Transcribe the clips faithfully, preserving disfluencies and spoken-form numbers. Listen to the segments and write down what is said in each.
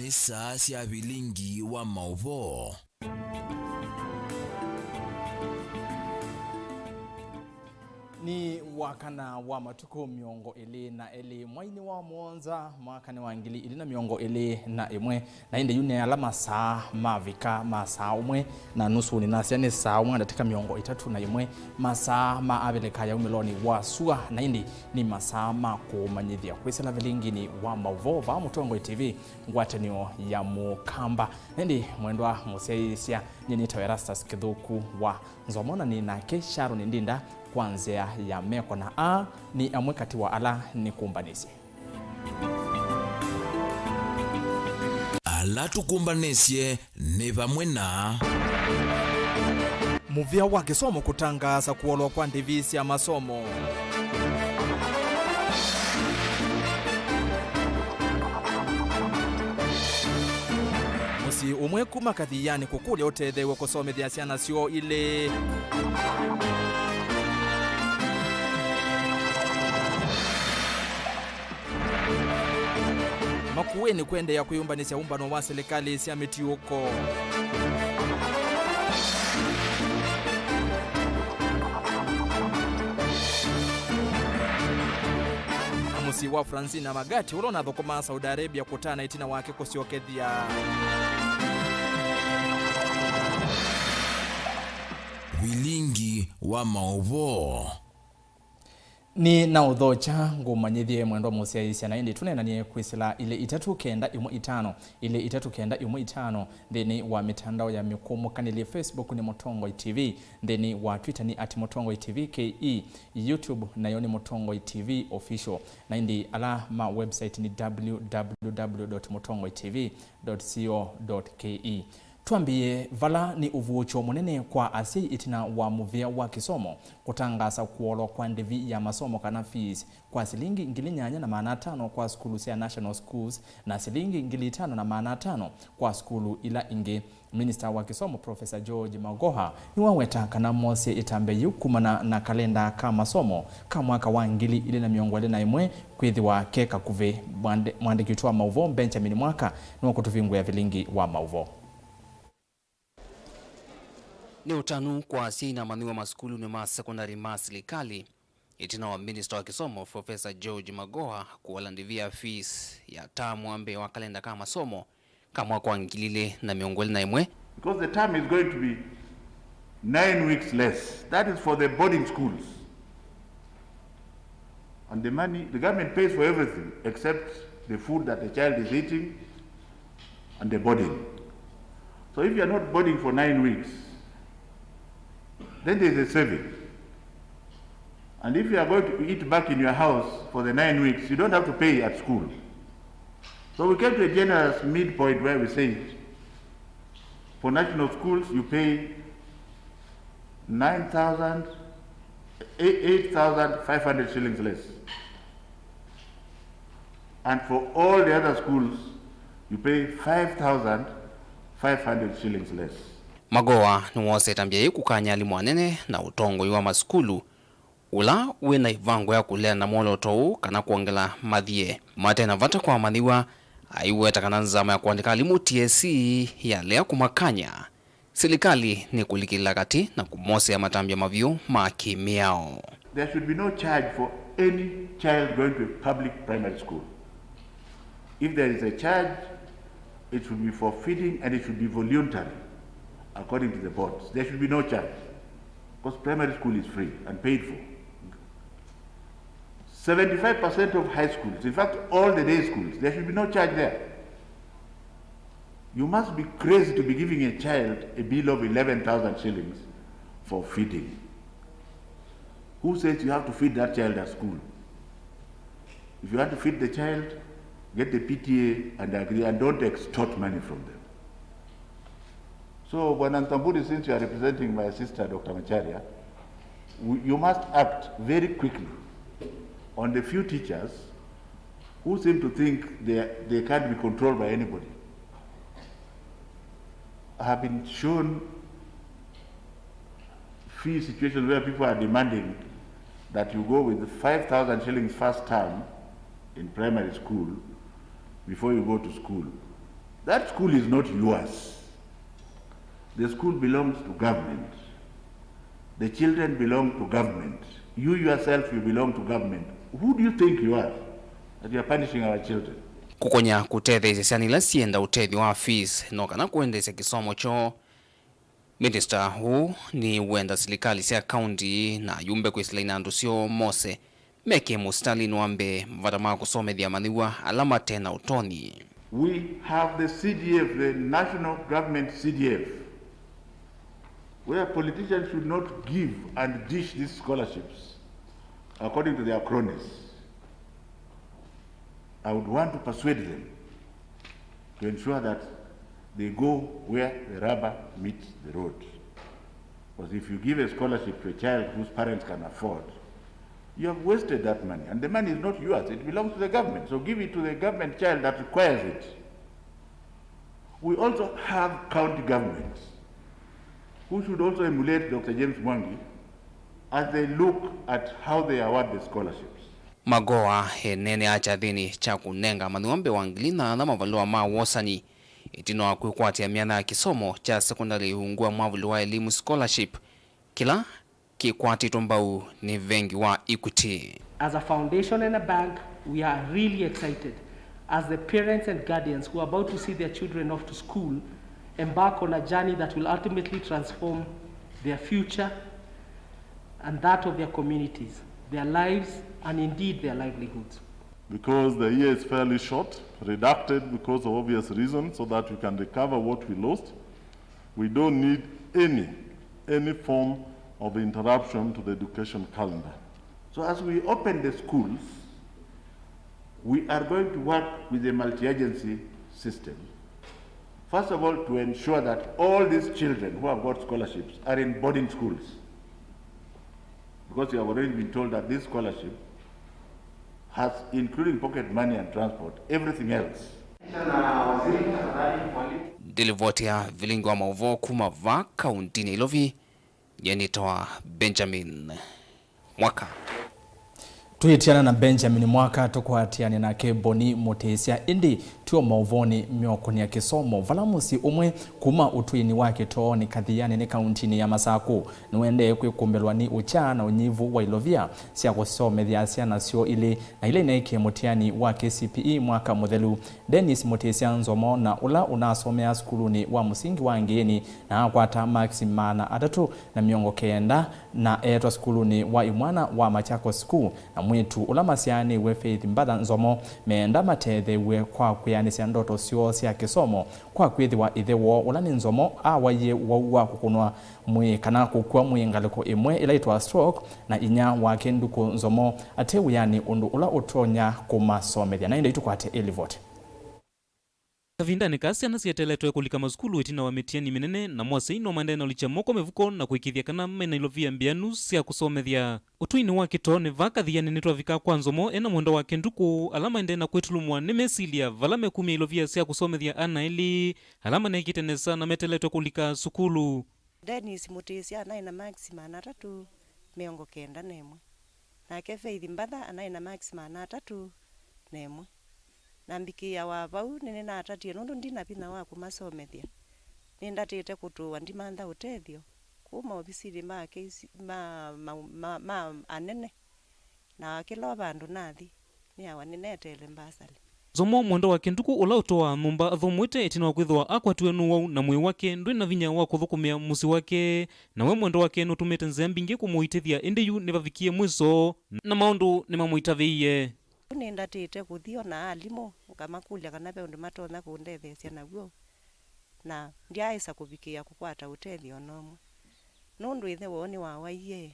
Nĩ saa sya vilingi wa maũvoo. Nĩ wakana wa matukũ mĩongo ĩlĩ na elĩ, mweinĩ wa mũonza, mwakanĩ wa ngili ilĩ na mĩongo ĩlĩ na ĩmwe, na ĩndĩ yu nĩ ala masaa mavika ma saa ũmwe na nusu, nĩnasya nĩ saa ũmwe na ndatĩka mĩongo ĩtatũ na ĩmwe, masaa ma avilika ya umĩlonĩ wa sua, na ĩndĩ nĩ masaa ma kũmanyĩthya kwĩsĩla vilinginĩ wa maũvoo vaa Mũtongoi T V, ngwatanĩo ya Mũkamba. Na ĩndĩ mwendwa mũsyaĩĩsya, nyie nĩtawa Erastus Kĩthũku wa Nzomo, na nĩ nake Sharon Ndinda kwa nzĩa ya meko, na aa nĩ amwe katĩ wa ala nĩkũmbanĩsye. Ala tũkũmbanĩsye nĩ vamwe na mũvĩa wa kĩsomo kũtangaasa kũolwa kwa ndĩvi sya masomo. Mũsyĩ ũmwe kuma Kathianĩ kũkũlya ũtetheew'e kũsomethya syana syoo ilĩ. Makueni kũendeea kwĩyũmbanĩsya ũmbano wa silikalĩ sya mĩtiũko. Na mũsyĩ wa Francina Magati, ũla ũnathũkũmaa Saudi Arabia, kũtana ĩtina wake kũsyokethya. Vilingi wa maũvoo. Nĩ na ũthokya ngũmanyĩthye mwendwa mũsyaĩĩsya, na ĩndĩ tũneenanie kwĩsĩla ilĩ itatũ kenda ĩmwe itano, ilĩ itatũ kenda ĩmwe itano, nthĩnĩ wa mĩtandao ya mĩkũmũkanĩlye. Facebook nĩ Mũtongoi T V, nthĩnĩ wa Twitter nĩ at Mũtongoi T V K E, YouTube nayo nĩ Mũtongoi T V Official, na ĩndĩ ala ma website nĩ w w w dot mũtongoi t v dot co dot k e. Twambĩĩe vala nĩ ũvuũkyo mũnene kwa asyai ĩtina wa mũvĩa wa kĩsomo kũtangaasa kũolwa kwa ndĩvi ya masomo kana fees kwa silingi ngili nyanya na maana atano kwa sukulu sya National Schools na silingi ngili itano na maana atano kwa sukulu ila ingĩ. Minista wa kĩsomo Professor George Magoha nĩwaweta kana moosie ĩtambya yĩu kumana na kalenda ka masomo ka mwaka wa ngili ilĩ na mĩongo ĩlĩ na ĩmwe kwĩthĩwa ke kakuvĩ. Mwandĩki witũ wa maũvoo Benjamin Mwaka nĩwakũtũvingũĩa vilingi wa maũvoo. Nĩ ũtanu kwa asyai na amanyĩw'a masukulunĩ ma sekondalĩ ma silikalĩ, ĩtina wa minista wa kĩsomo Professor George Magoha kũola ndĩvi ya fees ya taamu wa mbee wa kalenda ka masomo ka mwaka wa ngili ilĩ na mĩongo ĩlĩ na ĩmwe. Because the term is going to be nine weeks less. That is for the boarding schools. And the money, the government pays for everything except the food that the child is eating and the boarding. So if you are not boarding for nine weeks, then there is a saving. And if you are going to eat back in your house for the nine weeks, you don't have to pay at school. So we came to a generous midpoint where we say, for national schools, you pay nine thousand, eight thousand five hundred shillings less. And for all the other schools, you pay five thousand five hundred shillings less. Magoha nĩwoosie ĩtambya yĩĩ kũkany'a alimũ anene na ũtongoi wa masukulu ũla wĩ na ĩvango ya kũleana na mwolooto ũũ kana kwongela mathie mate na vata kwa amanyĩw'a. Aiweta kana nzama ya kũandĩka alimũ T S C yalea kũmakany'a, silikalĩ nĩkũlikĩlĩla katĩ na kũmosea matambya mavyũ ma kĩmĩao. There should be no charge for any child going to a public primary school. If there is a charge, it should be for feeding and it should be voluntary, according to the boards. There should be no charge, because primary school is free and paid for. Seventy-five percent of high schools, in fact, all the day schools, there should be no charge there. You must be crazy to be giving a child a bill of eleven thousand shillings for feeding. Who says you have to feed that child at school? If you want to feed the child, get the P T A and agree, and don't extort money from them. So, Bwana Ntamburi, since you are representing my sister, Doctor Macharia, w-, you must act very quickly on the few teachers who seem to think they, they can't be controlled by anybody. I have been shown few situations where people are demanding that you go with five thousand shillings first term in primary school before you go to school. That school is not yours. The school belongs to government. The children belong to government. You yourself, you belong to government. Who do you think you are that you are punishing our children? Kũkonya kũtetheesya syana ila syenda ũtethyo wa fees no kana kũendeesya kĩsomo kyoo. Minista ũũ nĩ wenda silikalĩ sya kaunti na ayumbe kwĩsĩla inandũ syoo mose meke mũsitalĩnĩ wa mbee mavata ma kũsomethya amanyĩw'a ala mate na ũtonyi. We have the C D F, the National Government C D F, where politicians should not give and dish these scholarships according to their cronies. I would want to persuade them to ensure that they go where the rubber meets the road. Because if you give a scholarship to a child whose parents can afford, you have wasted that money. And the money is not yours, it belongs to the government. So give it to the government child that requires it. We also have county governments who should also emulate Doctor James Mwangi as they look at how they award the scholarships. Magoa eneenea kyathĩnĩ kya kũnenga amanyĩw'a mbee wa ngili na thanthatũ mavalũa ma wosani ĩtina wa kwĩkwatĩa myanya ya kĩsomo kya sekondalĩ ungu wa mwavuli wa elimu scholarship, kĩla kĩkwatĩtwe mbau nĩ vengi wa Equity. As a foundation and a bank, we are really excited as the parents and guardians who are about to see their children off to school embark on a journey that will ultimately transform their future and that of their communities, their lives, and indeed their livelihoods. Because the year is fairly short, redacted because of obvious reasons, so that we can recover what we lost, we don't need any, any form of interruption to the education calendar. So as we open the schools, we are going to work with the multi-agency system. First of all, to ensure that all these children who have got scholarships are in boarding schools. Because you have already been told that this scholarship has, including pocket money and transport, everything else. Ndilivoti ya vilingi wa mauvoo kuma vaa kaunti ya Nairobi, nĩtawa Benjamin Mwaka. Twĩtiana na Benjamin Mwaka, tũkwatĩanĩa nake Boni Mũtĩsya, ĩndĩ tyo maũvonĩ meũkonĩa kĩsomo, vala mũsyĩ ũmwe kuma ũtũinĩ wa Kĩtoonĩ Kathianĩ nĩ kauntinĩ ya Masakũ nĩũendee kwĩkũmbĩlwa nĩ ũkya na ũnyivu wa ilovia sya kũsomethya syana syoo ilĩ, na ila ineekie mũtiani wa K C P E mwaka mũthelu. Dennis Mũtĩsya Nzomo, na ũla ũnasomea sukulunĩ wa mũsingi wa Ngĩĩnĩ na akwata makisi maana atatũ na mĩongo kenda, na eetwa sukulunĩ wa imwana wa Machakos School na mwĩĩtu ũla masyaanĩw'e Faith Mbatha Nzomo, meenda matetheew'e kwa kwĩanĩsya ndoto syoo sya kĩsomo, kwa kwĩthĩwa ĩthe woo, ũla nĩ Nzomo, awaie ũwau wa kũkũnwa mwĩĩ kana kũkw'a mwĩĩ ngalĩko ĩmwe ĩla yĩtwa stroke, na inyia wake Nduku Nzomo ate wĩanĩ, ũndũ ũla ũtonya kũmasomethya. Na ĩndĩ tũkwate ĩlivoti. Kavindanĩ kaa, syana syeteletwe kũlika masukulu ĩtina wa mĩtiani mĩnene, namo asyai no maendee na ũlikya moko mĩvuko na kũĩkĩĩthya kana me na ilovia mbĩanu sya kũsomethya. Ũtũinĩ wa Kĩtoonĩ vaa Kathianĩ nĩtwavikaa kwa Nzomo e na mwendwa wake Nduku, ala maendee na kwĩtulumwa nĩ mesilya vala mekumya ilovia sya kũsomethya ana elĩ ala maneekĩte nesa na meteletwe kũlika sukulu. Dennis Mũtĩsya anaĩ na makisi maana atatũ mĩongo kenda na ĩmwe. Nake Faith Mbatha anaĩ na makisi maana atatũ na ĩmwe. Na mbikĩĩa wa vau, nĩnĩnatatie nũndũ ndi na vinya wa kũmasomethya. Nĩndatĩte kũtũũa ndimantha ũtethyo kũu maovisinĩ ma K C, ma, ma, ma, ma anene. Na kĩla o vandũ nathi, nĩawa nĩneteele mbasali. Nzomo, mwendwa wake Nduku, ũla ũtũaa nyũmba athũmũĩte ĩtina wa kwĩthĩwa akwatiwe nĩ ũwau na mwĩĩ wake ndwĩ na vinya wa kũthũkũmĩa mũsyĩ wake, na we mwendwa wake nũtũmĩte nzĩa mbingĩ kũmũitĩthya, ĩndĩ yu nĩvavikie mwĩso na maũndũ nĩmamũitavĩie. Nĩndatĩte kũthi ona alimũ ngamakũlya kana ve ũndũ matonya kũndetheesya naw'o, na ndyaaĩsa kũvikĩĩa kũkwata ũtethyo o na ũmwe, nũndũ ĩthe woo nĩwawaie,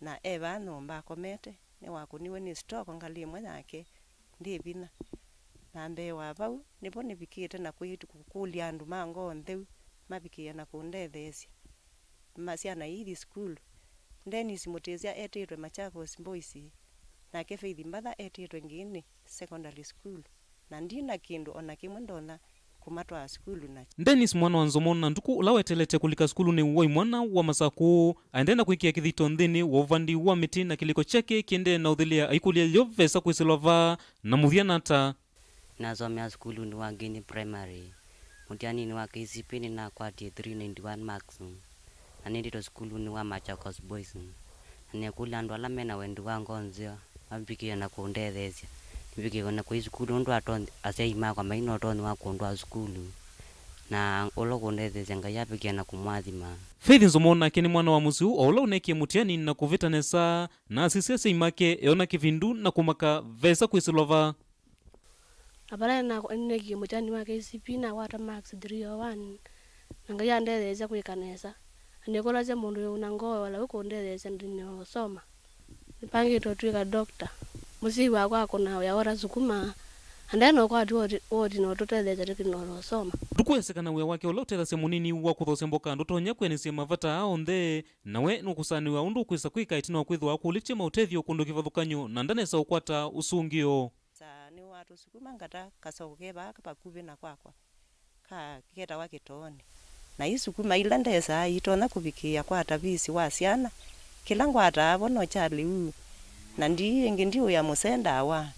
na e vaa nyũmba akomete, nĩwakũniwe nĩ stroke ngalĩ ĩmwe yake ndĩ vinya. Na mbee wa vau, nĩvo nĩvikĩte na kwĩtũ kũkũlya andũ ma ngoo ntheu mavikĩĩa na kũndetheesya. Ma syana ithi sukulu. Dennis Mũtĩsya etĩtwe Machakos Boys, nake Faith Mbatha etĩtwe Ngĩĩnĩ Secondary School, na ndi na kĩndũ o na kĩmwe ndonya kũmatwaa sukulu nakyo. Dennis, mwana wa Nzomo na Nduku, ũla wetelete kũlika sukulunĩ wa imwana wa Masakũ, aendee na kwĩkĩa kĩthito nthĩnĩ wa ũvandi wa mĩtĩ, na kĩlĩko kyake kĩendee na ũthĩlĩa aikũlya yo vesa kwĩsĩlwa vaa na mũthya nata. Nasomea sukulunĩ wa Ngĩĩnĩ Primary. Mũtianinĩ wa K C P nĩnakwatie three ninety-one marks, na nĩndĩtwe sukulunĩ wa Machakos Boys. Na nĩkũlya andũ ala mena wendi wa ngoo nzeo mavikĩe na kũndetheesya. Nĩvikĩe na kũi sukulu nũndũ aton-, asyai makwa mai na ũtonyi wa kũndwaa sukulu, na ũla ũkũndetheesya Ngai avikĩe na kũmwathima. Faith Nzomo nake nĩ mwana wa mũsyĩ ũũ, o ũla ũneekie mũtiani na kũvĩta nesa, na asisya asyai make eona kĩvindu na kũmaka vesa kwĩsĩlwa va. Na vala na-, nĩneekie mũtiani wa K C P nakwata marks three oh one, na Ngai andetheesya kwĩka nesa. Na nĩkũlasya mũndũ wĩ na ngoo ya ũla ũkũndetheesya ndĩnĩosoma. Nĩpangĩte ũtw'ĩka doctor. Mũsyai wakwa akũnaa wĩa wa ũla sukuma, na ndena ũkwati wa ũti-, wa ũtina ũtũtetheesya tũkĩnĩosoma. Tũkwĩsĩkana wĩa wake ũla ũtethasya mũnini wa kũthosya mboka ndũtonya kwĩanĩsya mavata aa onthe, nawe nũkũsanĩw'a ũndũ ũkwĩsa kwĩka ĩtina wa kwĩthĩwa akũlĩtye maũtethyo kũndũ kĩvathũkany'o na ndanesa ũkwata ũsũngĩo. Sa nĩwatũsukuma ngata kasoko ke vaa vakuvĩ na kwakwa ka ketawa Kĩtoonĩ. Na isukuma ila ndesaa itonya kũvikĩĩa kwata visi wa syana. Kĩla ngwataa vo no kya lĩu, na ndi ĩngĩ ndiũĩa mũsee ndawa,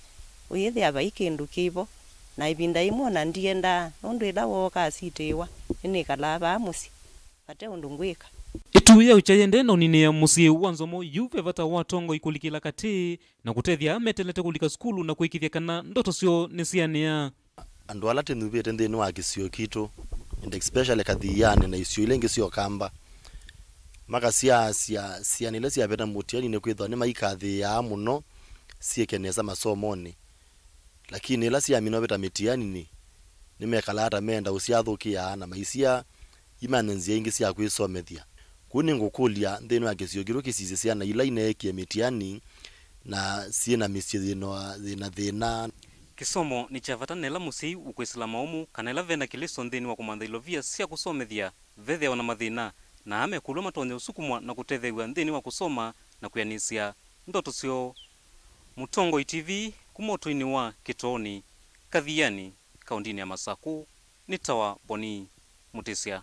ũyĩthĩa vai kĩndũ kĩ vo. Na ĩvinda yĩmwe ona ndiendaa, nũndũ ĩla wooka asitĩĩwa, nĩnĩkalaa vaa mũsyĩ vate ũndũ ngwĩka. Ĩtu ya ũkya yĩendee na ũninĩĩa mũsyĩ wa Nzomo yu ve vata wa atongoi kũlikĩla katĩ na kũtethya ala metelete kũlika sukulu na kũĩkĩĩthya kana ndoto syoo nĩsianĩa. Andũ ala tũnyuvĩte nthĩnĩ wa kĩsio kitũ, and especially Kathianĩ na isio ila ingĩ sya Ũkamba, makasyaasya syana ila syavĩta mũtiani nĩkwĩthĩwa nĩmaikathĩĩaa mũno syĩke nesa masomonĩ. Lakini ĩla syamina ũvĩta mĩtianinĩ, nĩmekalaa ta meenda ũsyathũkĩa na maisya imanye nzĩa ingĩ sya kwĩsomethya. Kwoou nĩngũkũlya nthĩnĩ wa kĩsio kĩtũ kĩsisye syana ila ineekie mĩtiani na syĩ na mĩsyĩ yĩna, yĩna thĩna. Kĩsomo nĩ kya vata na ĩla mũsyai ũkwĩsĩla maũmũ kana ĩla ve na Kĩlĩsto nthĩnĩ wa kũmantha ilovia sya kũsomethya, vethĩawa na mathĩna, na aa mekũlw'a matonya ũsukumwa na kũtetheew'a nthĩnĩ wa kũsoma na kwĩanĩsya ndoto syoo. Mũtongoi T V kuma ũtũinĩ wa Kĩtoonĩ, Kathianĩ, kaũndĩnĩ ya Masakũ, nĩtawa Boni Mũtĩsya.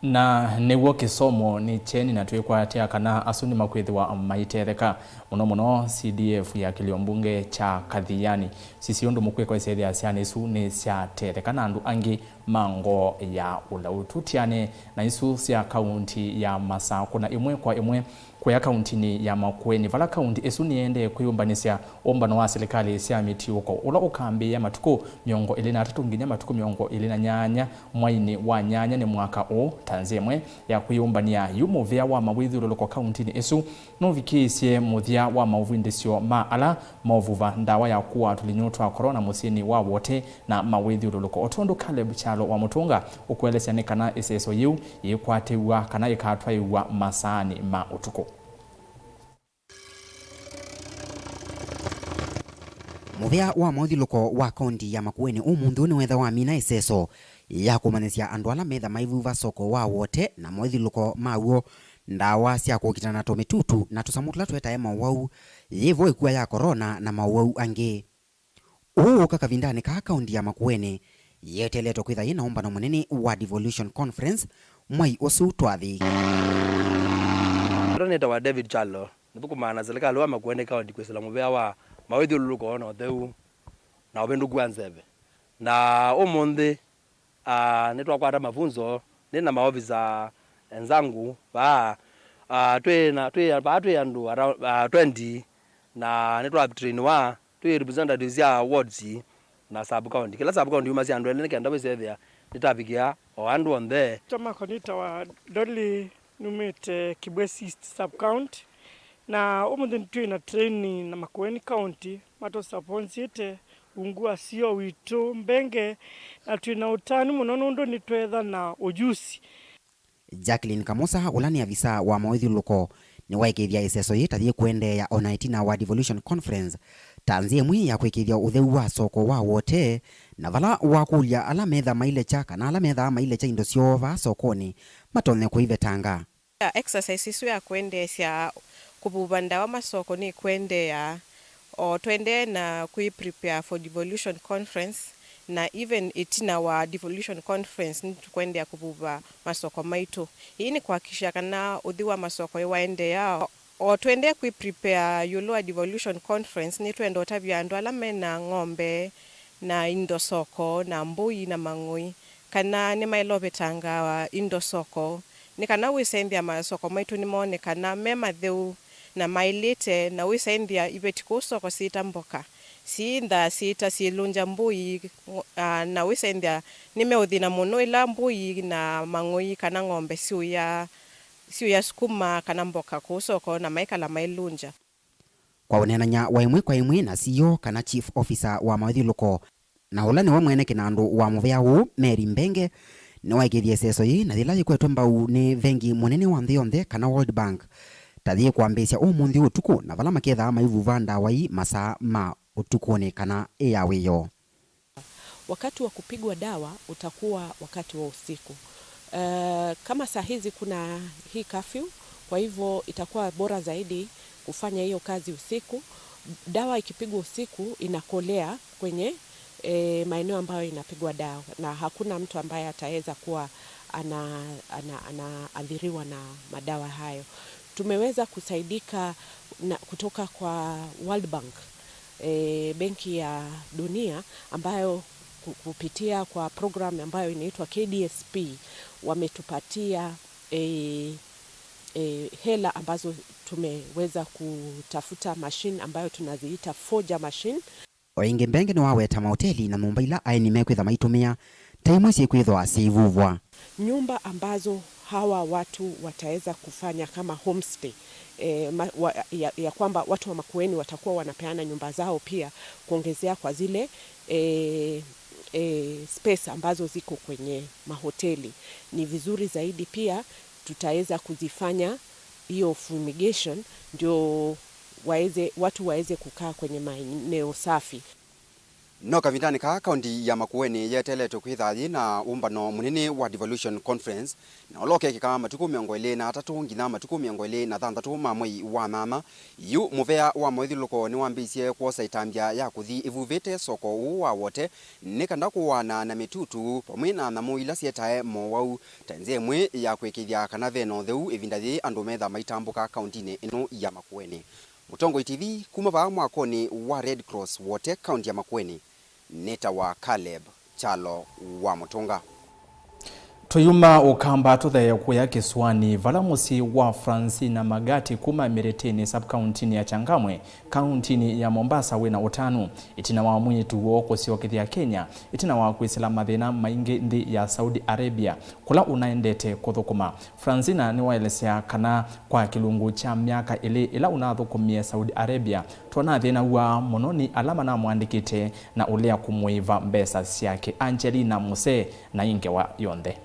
Na nĩw'o kĩsomo nĩ kyeni, na twĩkwatĩa kana asu nĩmakwĩthĩwa maitetheka mũno mũno C D F ya kĩlio mbunge kya Kathianĩ. Sisya ũndũ mũkwĩka ũsethĩa syana isu nĩsyatetheka na andũ angĩ ma ngoo ya ũlau. Tũtiane na isu sya kaunti ya Masakũ na ĩmwe kwa ĩmwe kũya kauntinĩ ya Makueni, vala kaunti ĩsu nĩyendee kwĩyũmbanĩsya ũmbano wa silikalĩ sya mĩtiũko ũla ũkambĩĩa matukũ mĩongo ĩlĩ na atatũ nginya matukũ mĩongo ĩlĩ na nyanya mwainĩ wa nyanya nĩ mwaka ũũ. Ta nzĩa ĩmwe ya kwĩyũmbany'a yu, mũvĩa wa mawĩthyũlũlũko kauntinĩ ĩsu nũvikĩĩsye mũthya wa maũvindĩsyo ma ala maũvuva ndawa ya kũaa tũlinyũ twa korona mũsyĩnĩ wa Wote na mawĩthyũlũlũko. O tondũ Caleb Kyalo wa Mũtũnga ũkũelesya nĩ kana ĩseso yĩu yĩkwatĩw'a kana yĩkatwaĩw'a masaanĩ ma ũtukũ. Mũvĩa wa maũthyũlũko wa kaunti ya Makueni ũmũnthĩ ũũ nĩwetha wamina ĩseso ya kũmanyĩsya andũ ala metha maivuva soko wa Wote na maũthyũlũko maw'o ndawa sya kũkitana na tũmĩtutu na tũsamũ tũla twetae maũwau, yĩvo ĩkua ya korona na maũwau angĩ. Ũũ ũka kavindanĩ kaa kaunti ya Makueni yeteeletwe kwĩtha yĩ na ũmbano mũnene wa Devolution Conference mwai ũsu twathi. Ĩla nĩtawa David Kyalo, nĩthũkũmaa na silikalĩ wa Makueni County kwĩsĩla mũvĩa wa mawĩthyũlũlũko na ũtheu na ũvĩndũku wa nzeve. Na ũmũnthĩ, ah, nĩtwakwata mafunzo, nĩ na maovisa enzangu vaa, ah, twĩ na, twĩ, vaa twĩ andũ ara-, ah, twenty, na nĩtwatrainiwa twĩ representatives sya wards na sub county. Kĩla sub county yumasya andũ elĩ nĩ kenda wĩsethĩa nĩtavikĩa o andũ onthe. Twa makwa nĩtawa Dolly, numĩte Kibwezi East sub county, na ũmũnthĩ twĩ na training na Makueni County matũsaponsĩte ungu wa C E O witũ Mbenge, na twĩ na ũtanu mũno nũndũ nĩtweetha na ũjusi. Jacqueline Kamosa, ũla nĩ avisa wa maũthyũlũlũko, nĩwaĩkĩĩthya ĩseso yĩĩ ta yĩkũendeea o na ĩtina wa Devolution Conference ta nzĩa ĩmwe ya kũĩkĩĩthya ũtheu wa soko wa Wote, na vala wakũlya ala metha mailekya kana ala methaa mailekya indo syoo vaa sokonĩ matonye kũivetanga. Exercise ĩsu ya kwendeesya kũvuva ndawa masoko nĩkwendeea. O twendee na kwĩ prepare for Devolution Conference, na even ĩtina wa Devolution Conference nĩtũkwendeea kũvuva masoko maitũ. Ĩĩ nĩ kũhakikisha kana ũtheu wa masoko nĩwaendeea. O twendee kwĩ prepare ĩũlũ wa Devolution Conference, nĩtwenda ũtavya andũ ala mena ng'ombe na indo soko na mbũi na mang'oi, kana nĩmaĩle ũvetanga indo soko, nĩ kana wĩsĩ nthĩa masoko maitũ nĩmonekana me matheu na maĩlĩte, na wĩsĩ nthĩa iveti kũu soko syĩta mboka, syĩthaa syĩta syĩlũngya mbũi, ng'o-, a, na wĩsĩ nthĩa nĩmeũthĩna mũno ĩla mbũi na mang'oi kana ng'ombe siũya, siũya sukuma kana mboka kũu soko na maikala mailũngya. Kwa ũneenany'a wa ĩmwe kwa ĩmwe na C E O kana Chief Officer wa mawĩthyũlũko, na ũla nĩwe mwene kĩnandũ wa mũvea ũũ, Mary Mbenge, nĩwaĩkĩĩthye ĩseso yĩĩ na yĩla yĩkwetwe mbau nĩ vengi mũnene wa nthĩ yonthe kana World Bank, ta yĩkwambĩĩsya ũmũnthĩ ũtukũ, na vala makethaa maivuva ndawa ii masaa ma ũtukũnĩ kana ĩ ya wĩoo. Wakati wa kupigwa dawa utakuwa wakati wa usiku. Eh, kama saa hizi kuna hii curfew, kwa hivyo itakuwa bora zaidi kufanya hiyo kazi usiku. Dawa ikipigwa usiku inakolea kwenye, eh, maeneo ambayo inapigwa dawa, na hakuna mtu ambaye ataweza kuwa ana-, ana-, anaathiriwa na madawa hayo. Tumeweza kusaidika na, kutoka kwa World Bank, eh, Benki ya Dunia, ambayo ku-, kupitia kwa program ambayo inaitwa K D S P wametupatia, eh, eh, hela ambazo tumeweza kutafuta machine ambayo tunaziita forger machine. O ĩngĩ, Mbenge nĩwaweta maoteli na nyũmba ila aeni mekwĩtha maitũmĩa ta imwe syĩkwĩthwa syĩivuvwa. Nyumba ambazo hawa watu wataweza kufanya kama homestay, eh, ma-, wa-, ya, ya kwamba watu wa Makueni watakuwa wanapeana nyumba zao pia, kuongezea kwa zile, eh, eh, space ambazo ziko kwenye mahoteli. Ni vizuri zaidi pia tutaweza kuzifanya hiyo fumigation ndio waweze, watu waweze kukaa kwenye maeneo safi. No kavindanĩ kaa, kaunti ya Makueni yeteeletwe kwĩtha yĩ na ũmbano mũnene wa Devolution Conference, na ũla ũkekĩka matukũ mĩongo ĩlĩ na atatũ nginya matukũ mĩongo ĩlĩ na thanthatũ ma mwei wa nyanya. Yu mũvea wa mawĩthyũlũko nĩwambĩĩsye kwosa ĩtambya ya kũthi ĩvuvĩte soko ũũ wa Wote, nĩ kana kũaana na mĩtutu vamwe na nyamũ ila syetae mowau, ta nzĩa ĩmwe ya kũĩkĩĩthya kana ve na ũtheu ĩvinda yĩĩ andũ metha maitambũka kauntinĩ ĩno ya Makueni. Mũtongoi T V kuma vaa mwakonĩ wa Red Cross Wote, kaunti ya Makueni, nĩtawa Caleb Kyalo wa Mũtũnga. Tũyuma Ũkamba tũthee kũya kĩsũanĩ, vala mũsyĩ wa Francina Magati kuma Miritini, sub-kauntinĩ ya Changamwe, kauntinĩ ya Mombasa, wĩna ũtanu ĩtina wa mwĩĩtu woo kũsyokethya Kenya ĩtina wa kwĩsĩla mathĩna maingĩ nthĩ ya Saudi Arabia, kũla ũnaendete kũthũkũma. Francina nĩwaelesya kana kwa kĩlungu kya myaka ĩlĩ ĩla ũnathũkũmie Saudi Arabia, twonathĩnaw'a mũno nĩ ala manamũandĩkĩte na ũlea kũmũĩva mbesa syake. Angelina Muse na ĩ ngewa yonthe.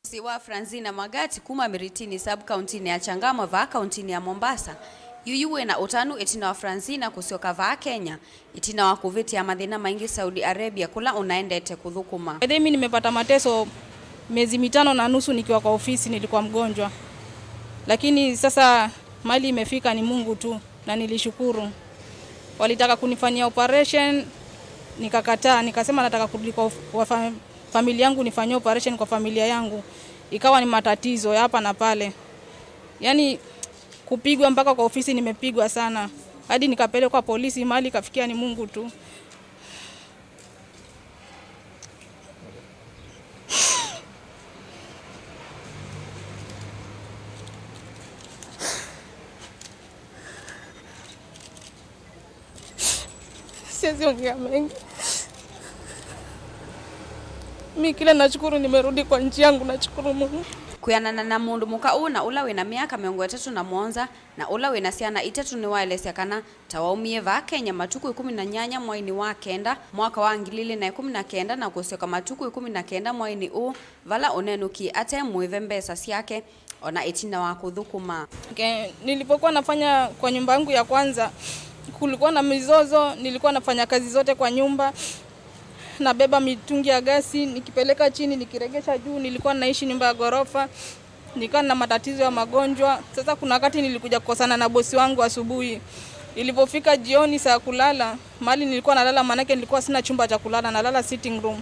Mũsyĩ wa Francina Magati kuma Miritini, sub-kauntinĩ ya Changamwe, vaa kauntinĩ ya Mombasa, yuyu wĩna ũtanu ĩtina wa Francina kũsyoka vaa Kenya, ĩtina wa kũvĩtĩa mathĩna maingĩ Saudi Arabia, kũla ũnaendete kũthũkũma. By the way, mimi nimepata mateso miezi mitano na nusu nikiwa kwa ofisi, nilikuwa mgonjwa. Lakini sasa mahali imefika ni Mungu tu, na nilishukuru. Walitaka kunifanyia operation, nikakataa, nikasema nataka kurudi kwa of-, kwa fam-, familia yangu, nifanyie operation kwa familia yangu. Ikawa ni matatizo ya hapa na pale. Yaani, kupigwa mpaka kwa ofisi nimepigwa sana. Hadi nikapelekwa polisi, mahali ikafikia ni Mungu tu. Siwezi ongea mengi. Mi kile nashukuru, nimerudi kwa nchi yangu, nashukuru Mungu. Kwĩanana na mũndũ mũka ũũ na ũla wĩna myaka mĩongo ĩtatũ na mũonza na ũla wĩna syana itatũ, nĩwaelesya kana ta waumie vaa Kenya matukũ ĩkũmi na nyanya mwainĩ wa kenda mwaka wa ngili ilĩ na ĩkũmi na kenda na kũsyoka matukũ ĩkũmi na kenda mwainĩ ũũ, vala ũnenũkie ate mũĩve mbesa syake, ona ĩtina wa kũthũkũma. Okay, nilipokuwa nafanya kwa nyumba yangu ya kwanza, kulikuwa na mizozo, nilikuwa nafanya kazi zote kwa nyumba, nabeba mitungi ya gasi, nikipeleka chini, nikiregesha juu, nilikuwa naishi nyumba ya ghorofa, nikawa na matatizo ya magonjwa. Sasa kuna wakati nilikuja kukosana na bosi wangu asubuhi. Ilipofika jioni saa ya kulala, mahali nilikuwa nalala, maanake nilikuwa sina chumba cha kulala, nalala sitting room.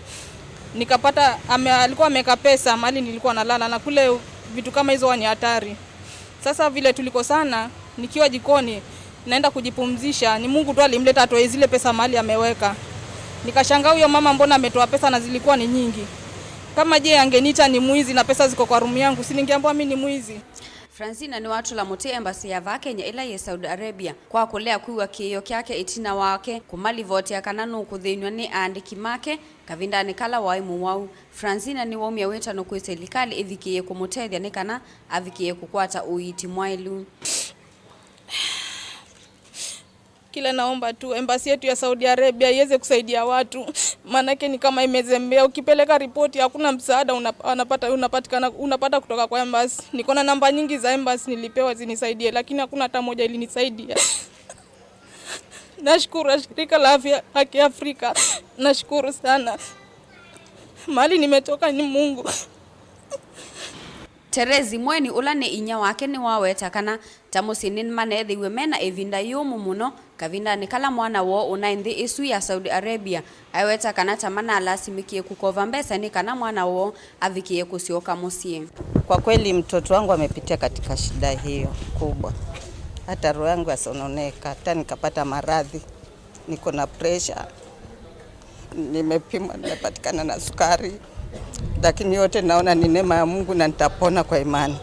Nikapata ame-, alikuwa ameweka pesa mahali nilikuwa nalala, na kule vitu kama hizo huwa ni hatari. Sasa vile tulikosana, nikiwa jikoni, naenda kujipumzisha, ni Mungu tu alimleta atoe zile pesa mahali ameweka. Nikashangaa huyo mama, mbona ametoa pesa na zilikuwa ni nyingi? Kama je, angeniita ni mwizi na pesa ziko kwa room yangu, si ningeambiwa mimi ni mwizi? Francina nĩwatũla mũtĩ embassy ya vaa Kenya ĩla yĩ Saudi Arabia kwa kũlea kwĩw'a kĩĩo kyake ĩtina wake kũmalivotea kana nũkũthĩnw'a nĩ aandĩki make kavindanĩ kala waĩ mũwau. Francina nĩwaumya wĩtano kwĩ silikalĩ ĩvikĩĩe kũmũtethya nĩ kana avikĩĩe kũkwata ũiiti mwaĩlu. Kila naomba tu embassy yetu ya Saudi Arabia iweze kusaidia watu, maanake ni kama imezembea. Ukipeleka ripoti, hakuna msaada una-, unapata, unapatikana, unapata kutoka kwa embassy. Niko na namba nyingi za embassy nilipewa zinisaidie, lakini hakuna hata moja ilinisaidia. Nashukuru shirika la afya la Kiafrika, nashukuru sana. Mahali nimetoka ni Mungu. Terezi Mweni, ũla nĩ inyia wake, nĩwaweta kana ta mũsyĩ nĩmaneethĩiwe me na ĩvinda yĩũmũ mũno kavindanĩ kala mwana woo ũnaĩ nthĩ ĩsu ya Saudi Arabia. Aiweta kana ta manalasimĩkie kũkova mbesa nĩ kana mwana woo avikĩe kũsyoka mũsyĩ. Kwa kweli, mtoto wangu amepitia katika shida hiyo kubwa. Hata roho yangu yasononeka, hata nikapata maradhi. Niko na pressure. Nimepimwa, nimepatikana na sukari. Lakini yote naona ni neema ya Mungu na nitapona kwa imani.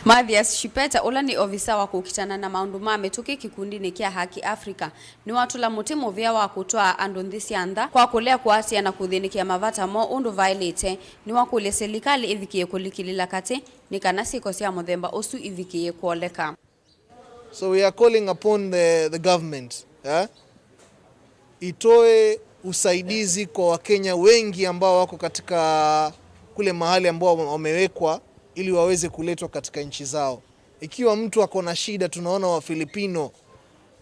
Mathias Shipeta, ũla nĩ ovisa wa kũkitana na maũndũ ma mĩtũkĩ kĩkundinĩ kya Haki Africa, nĩwatũla mũtĩ mũvĩa wa kũtwaa andũ nthĩ sya nza kwa kũlea kũatĩĩa na kũthĩnĩkĩa mavata moo ũndũ vaĩlĩte. Nĩwakũlya silikalĩ ĩvikĩe kũlikĩlĩla katĩ nĩ kana syĩko sya mũthemba ũsu ivikĩe kwoleka. So we are calling upon the, the government, eh, itoe usaidizi kwa Wakenya wengi ambao wako katika kule mahali ambao wamewekwa ili waweze kuletwa katika nchi zao. Ikiwa mtu ako na shida, tunaona Wafilipino,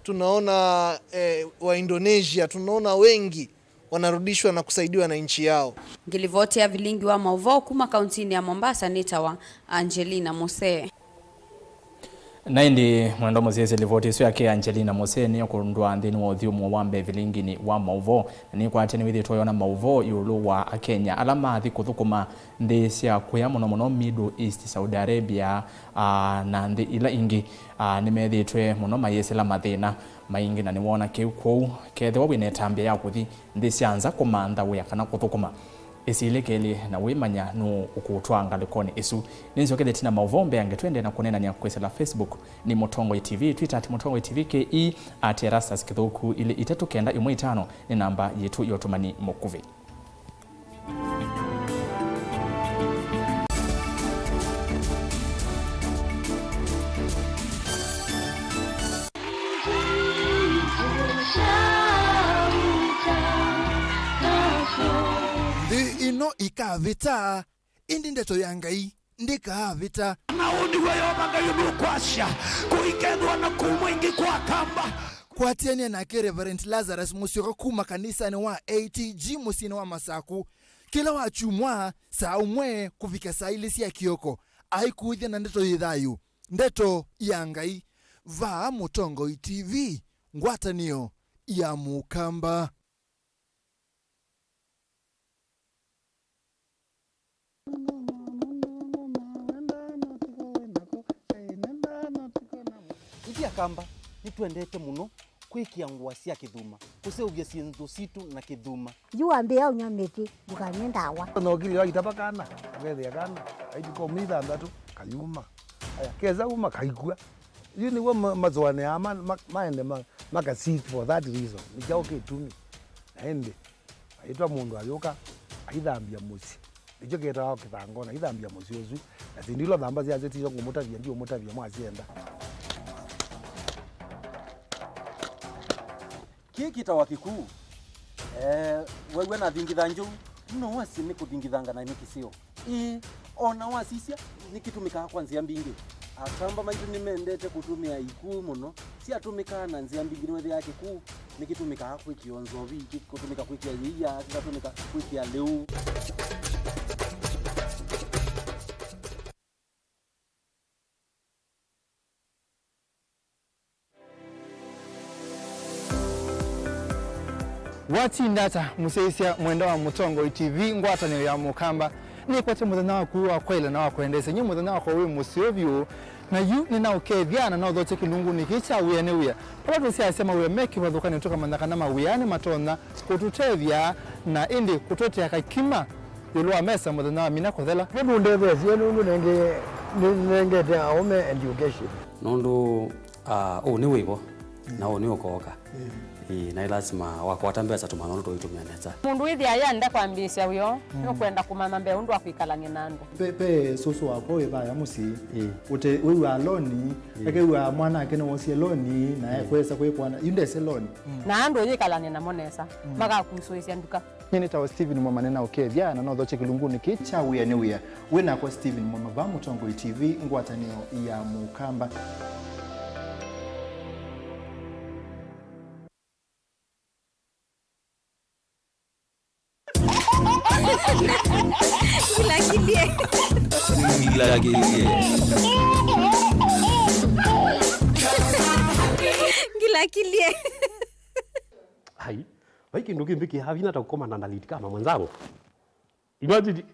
tunaona, eh, wa Indonesia, tunaona wengi wanarudishwa na kusaidiwa na nchi yao. Ngĩlivoti ya vilingi wa maũvoo kuma kauntinĩ ya Mombasa nĩtawa Angelina Musee. Na ĩndĩ mwendo mũsyaĩĩsya livoti ĩsu yake Angelina Musee nĩyo kũndwa nthĩnĩ wa ũthyũmũo wa mbee vilinginĩ wa maũvoo, na nĩkwatya nĩwĩthĩĩtwe ũyona maũvoo ĩũlũ wa Akenya ala maathi kũthũkũma nthĩ sya kũya, mũno mũno Middle East, Saudi Arabia, aa, na nthĩ ila ingĩ, aa, nĩmethĩĩtwe mũno mayĩsĩla mathĩna maingĩ, na nĩwoona kĩu kwoou kethĩwa wĩ na ĩtambya ya kũthi nthĩ sya nza kũmantha wĩa kana kũthũkũma, ĩsilye kelĩ na wĩmanya nũũ ũkũũtwaa ngalĩkonĩ ĩsu. Nĩnzyokele ĩtina maũvoo mbeange tũendee na kũneenany'a kwĩsĩla Facebook nĩ Mũtongoi T V, Twitter at Mũtongoi T V K E, at Erastus Kĩthũku, ilĩ itatũ kenda ĩmwe itano nĩ namba yitũ ya ũtũmani mũkuvĩ. Nthĩ ĩno ĩkavĩta, ĩndĩ ndeto ya Ngai ndĩkaavĩta. Na ũũ nĩw'o Yeova Ngai ũkwasya, kũikethĩwa na kũmwa ĩngĩ kwa Akamba. Kwatĩanĩa nake Reverend Lazarus Mũsyoka kuma kanisanĩ wa A T G mũsyĩnĩ wa Masaku kĩla wakyumwa saa ũmwe kũvika saa ilĩ sya kĩoko, aikũĩthya na ndeto yĩ thayũ, ndeto ya Ngai, vaa Mũtongoi T V, ngwatanĩo ya Mũkamba. Ithyĩ Akamba nĩtwendete mũno kwĩkĩa ngũa sya kĩthuma, kũseũvya syĩndũ sitũ na kĩthuma. Yu wambĩĩa ũnyw'a mĩtĩ, ndũkanywe ndawa. Nokilio aitava kana, akethĩa kana, aituka ũmĩ ithandatũ, kayuma. Aya, kesa uma, kaikw'a. Yu nĩw'o ma-, masũanĩaa ma-, ma-, maende ma-, maka seek for that reason. Nĩ kyaũ kĩtumi? Na ĩndĩ, aitwa mũndũ ayũka, aithambya mũsyĩ. Nĩkyo kĩtawa kĩthangona, aithambya mũsyĩ ũsu. Na syĩndũ ila ũthamba syasyo tisyo ngũmũtavya, ndiũmũtavya mwasyenda. Kĩĩ kĩtawa kĩkuu. Eh, wew'a nathingitha njũu, no wasye nĩ kũthingithanga na nĩ kĩseo. Ĩĩ, o na wasisya, nĩkĩtũmĩkaa kwa nzĩa mbingĩ. Akamba maitũ nĩmendete kũtũmĩa ikuu mũno. Syatũmĩkaa na nzĩa mbingĩ, nĩwethĩaa kĩkuu nĩkĩtũmĩkaa kwĩkĩa nzovi, kĩ-, kũtũmĩka kwĩkĩa yĩia, kĩkatũmĩka kwĩkĩa lĩu. Watinda ata mũsyaĩĩsya mwenda wa Mũtongoi T V ngwatanĩo ya Mũkamba? Nĩkwate mũthenya waku wa kwaĩla na wa kwendeesya, nyie mũthenya wakwa wĩ mũseo vyũ. Na yu nĩnaũkethya na nothokye kĩlungunĩ kĩĩ kya Wĩa nĩ Wĩa, vala tũsyaasya mawĩa me kĩvathũkany'o, tũkamanya kana mawĩa nĩmatonya kũtũtethya na ĩndĩ kũtũetea kakima ĩũlũ wa mesa mũthenya wa mina kũthela. Nĩtũndetheesye nũndũ nĩngĩ nĩnengete aũme education. Nũndũ, ah, ũũ nĩ wĩvo, na ũũ nĩ ũkooka. Ĩĩ, na ĩ lasima wakwata mbesa tũmanya ũndũ tũitũmĩa nesa. Mũndũ wĩthĩa ayenda kwambĩĩsya wĩoo, nũkwenda kũmanya mbee ũndũ wa kwĩkalany'a na andũ. Pe, pe sũsũ wakwa wĩ vaya mũsyĩ. Ĩĩ. Ũte, wĩw'aa loni, ĩĩ, akew'aa mwana ake nĩwosie loni, na ekwesa kwĩkwana, yu ndese loni. Na andũ ũyĩkalany'a namo nesa, makakusũĩsya nduka. Nyie nĩtawa Stephen Mwamane na ũkethya na nothokye kĩlungunĩ kĩĩ kya Wĩa nĩ Wĩa. Wĩ nakwa Stephen Mwama va Mũtongoi T V, ngwatanĩo ya Mũkamba. Ngilakilie. Ngilakilie. Ngilakilie. Ai, vai kĩndũ kĩmbĩkĩaa vinya ta kũkomana na late kama mwenzangu. Imagine.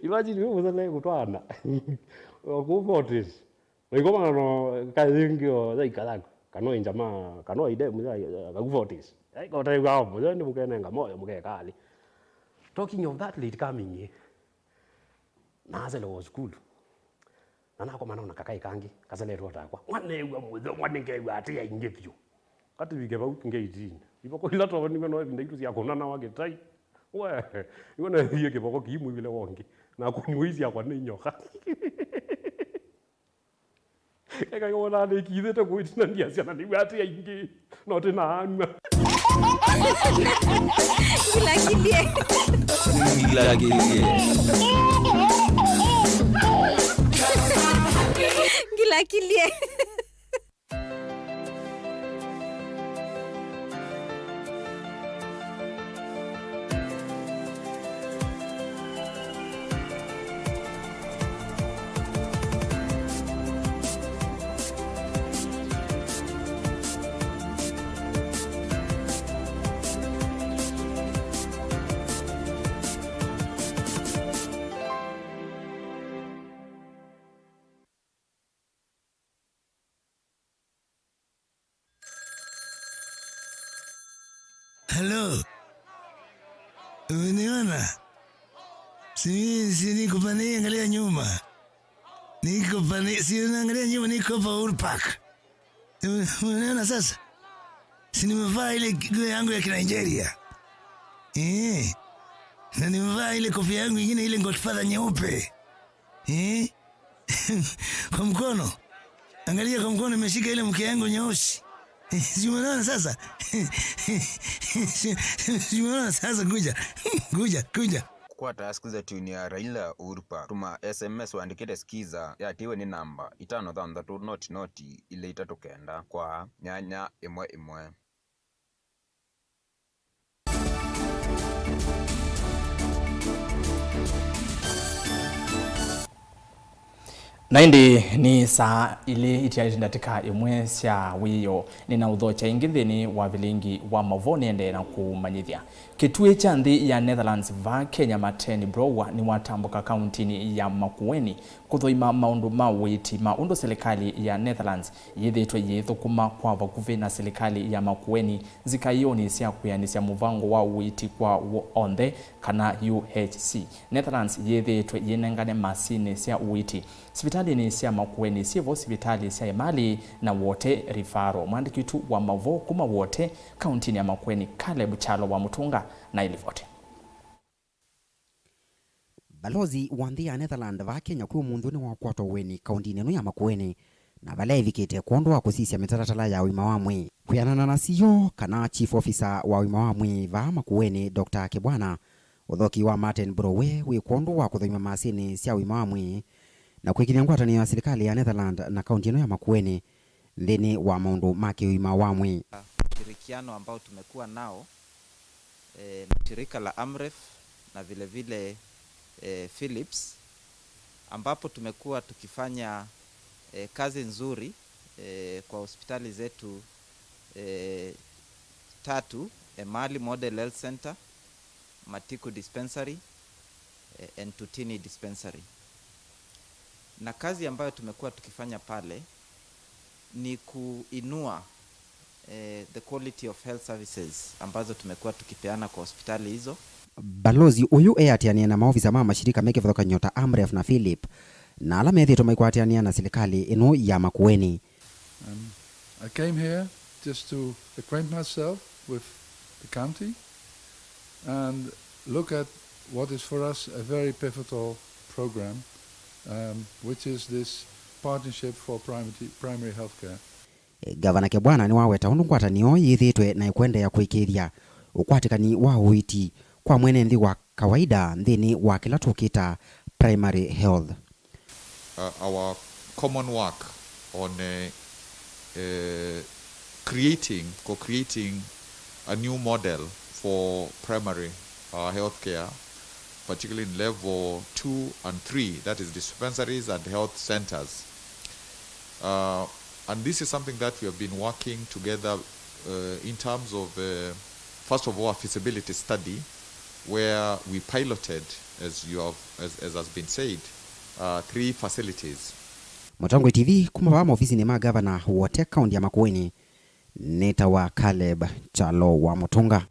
Imagine wewe mzee kutwana. Wako forties. Wako mano kayingi o zaika zako. Kano injama, kano ide mzee ka forties. Ai ko tai kwa mzee ni mkene nga moyo mke kali. Talking of that late coming. Na asele wa school. Na nakomana na kakai kangi kaseletwe takwa. Mwanewa muthe mwanengew'a ati ya ingi vyu. Katĩvike vau ngeitini. Ivoko ila twavaniw'e no ĩvinda itũ sya kũnanawa kĩtai. We, iwe neethie kĩvoko kĩimwĩvile wongi. Na kũniwe isyakwa nĩ nyoka. Eka wona nĩkithĩte kũitina ndiasya na nĩw'a ati ya ingi. No tĩnaanw'a. Ngilakilie. Ngilakilie. Ngilakilie. Hello. Umeniona? Si, si niko pande hii, angalia nyuma. Niko pande, si unaangalia nyuma, niko hapa Uhuru Park. Ume-, umeniona sasa? Si nimevaa ile nguo yangu ya Kinigeria. Eh. Na nimevaa ile kofia yangu ingine, ile Godfather nyeupe. Eh. Kwa mkono. Angalia kwa mkono, imeshika ile mke yangu nyeusi. Si umeona sasa? Si, si umeona sasa? Kuja. Kuja, kuja. Kũkwata skiza tune ya Raila Uhuru Park, tũma S M S wandĩkĩte skiza yatiwe nĩ namba itano thanthatũ noti noti ilĩ itatũ kenda kwa nyanya ĩmwe ĩmwe. Na ĩndĩ nĩ saa ilĩ itialĩte ndatĩka ĩmwe sya wĩoo. Nĩnaũthokya ĩngĩ nthĩnĩ wa vilingi wa mavoo nĩendee na kũmanyĩthya. Kĩtuĩ kya nthĩ ya Netherlands vaa Kenya, Martin Brower, nĩwatambũka kauntinĩ ya Makueni kũthũima maũndũ ma ũiiti ma ũndũ silikalĩ ya Netherlands yĩthĩĩtwe yĩithũkũma kwa vakuvĩ na silikalĩ ya Makueni nzikaĩonĩ sya kwĩanĩsya mũvango wa ũiiti kwa wo-, onthe, kana U H C. Netherlands yĩthĩĩtwe yĩnengane masinĩ sya ũiiti sivitalĩnĩ sya Makueni syĩvo, sivitalĩ sya Emali na Wote Referral. Mwandĩki witũ wa mavoo kuma Wote, kauntinĩ ya Makueni, Caleb Kyalo wa Mũtũnga, na ĩlivoti. Balozi wa nthĩ ya Netherlands vaa Kenya kwĩ ũmũnthĩ nĩwakwatwa ũeni kauntinĩ ĩno ya Makueni, na vala evikĩte kwondũ wa kũsisya mĩtalatala ya ũima wa mwĩĩ. Kwĩanana na C E O kana Chief Officer wa ũima wa mwĩĩ vaa Makueni, Doctor Kibwana, ũthoki wa Martin Browe wĩ kwondũ wa kũthũima masinĩ sya ũima wa mwĩĩ na kwĩkiny'a ngwatanĩo ya silikalĩ ya Netherlands na kaunti ĩno ya Makueni nthĩnĩ wa maũndũ ma kĩũima wa mwĩĩ. Ushirikiano ambao tumekuwa nao, eh, na shirika la Amref na vile vile, eh, Philips, ambapo tumekuwa tukifanya, eh, kazi nzuri, eh, kwa hospitali zetu, eh, tatu, Emali Model Health Center, Matiku Dispensary, eh, and Tutini Dispensary. Na kazi ambayo tumekuwa tukifanya pale ni kuinua, eh, the quality of health services ambazo tumekuwa tukipeana kwa hospitali hizo. Balozi ũyũ eatĩanĩe na maovisa ma mashirika me kĩvathũkany'o ta Amref na Philip, na ala methĩĩtwe maikwatĩanĩa na silikalĩ ĩno ya Makueni. Um, I came here just to acquaint myself with the county and look at what is for us a very pivotal program, um, which is this partnership for primary, primary healthcare. Gavana Kebwana nĩwaweta ũndũ ngwatanĩo yĩthĩĩtwe na ĩkũendeea kũĩkĩĩthya ũkwatĩkani wa ũiiti kwa mwene nthĩ wa kawaida nthĩnĩ wa kĩla tũkĩta primary health. Uh, our common work on, uh, uh, creating, co-creating a new model for primary, uh, healthcare, particularly in level two and three, that is dispensaries and health centers. Uh, and this is something that we have been working together, uh, in terms of, uh, first of all, a feasibility study where we piloted, as you have, as, as has been said, uh, three facilities. Mũtongoi T V kuma vaa maovisinĩ ma gavana Wote, kaunti ya Makueni, nĩtawa Caleb Kyalo wa Mũtũnga.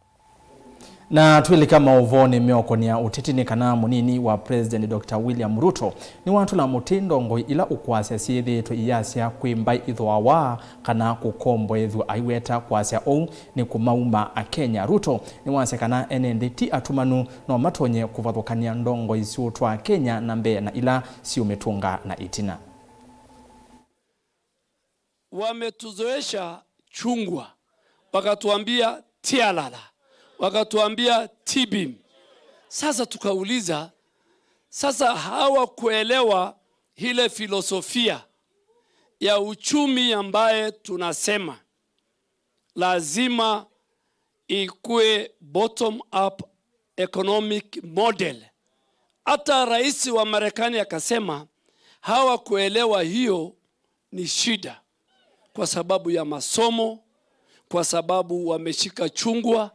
Na twĩlĩka maũvoonĩ meũkonĩa ũteti, nĩ kana mũnini wa President Doctor William Ruto nĩwatũla mũtĩ ndongoi ila ũkwasya syĩthĩĩtwe iyasya kwĩ mbaĩ ithooawa kana kũkomboethw'a. Aiweta kwasya ũu nĩ kũmauma Akenya. Ruto nĩwasya kana ene nthĩ ti atumanu, no matonye kũvathũkany'a ndongoi siũtwaa Kenya na mbee na ila siũmĩtũnga na ĩtina. Wametuzoesha chungwa, wakatuambia tialala, wakatuambia tibim. Sasa tukauliza, sasa hawakuelewa ile filosofia ya uchumi ambaye tunasema lazima ikuwe bottom up economic model. Hata rais wa Marekani akasema hawakuelewa hiyo ni shida, kwa sababu ya masomo, kwa sababu wameshika chungwa.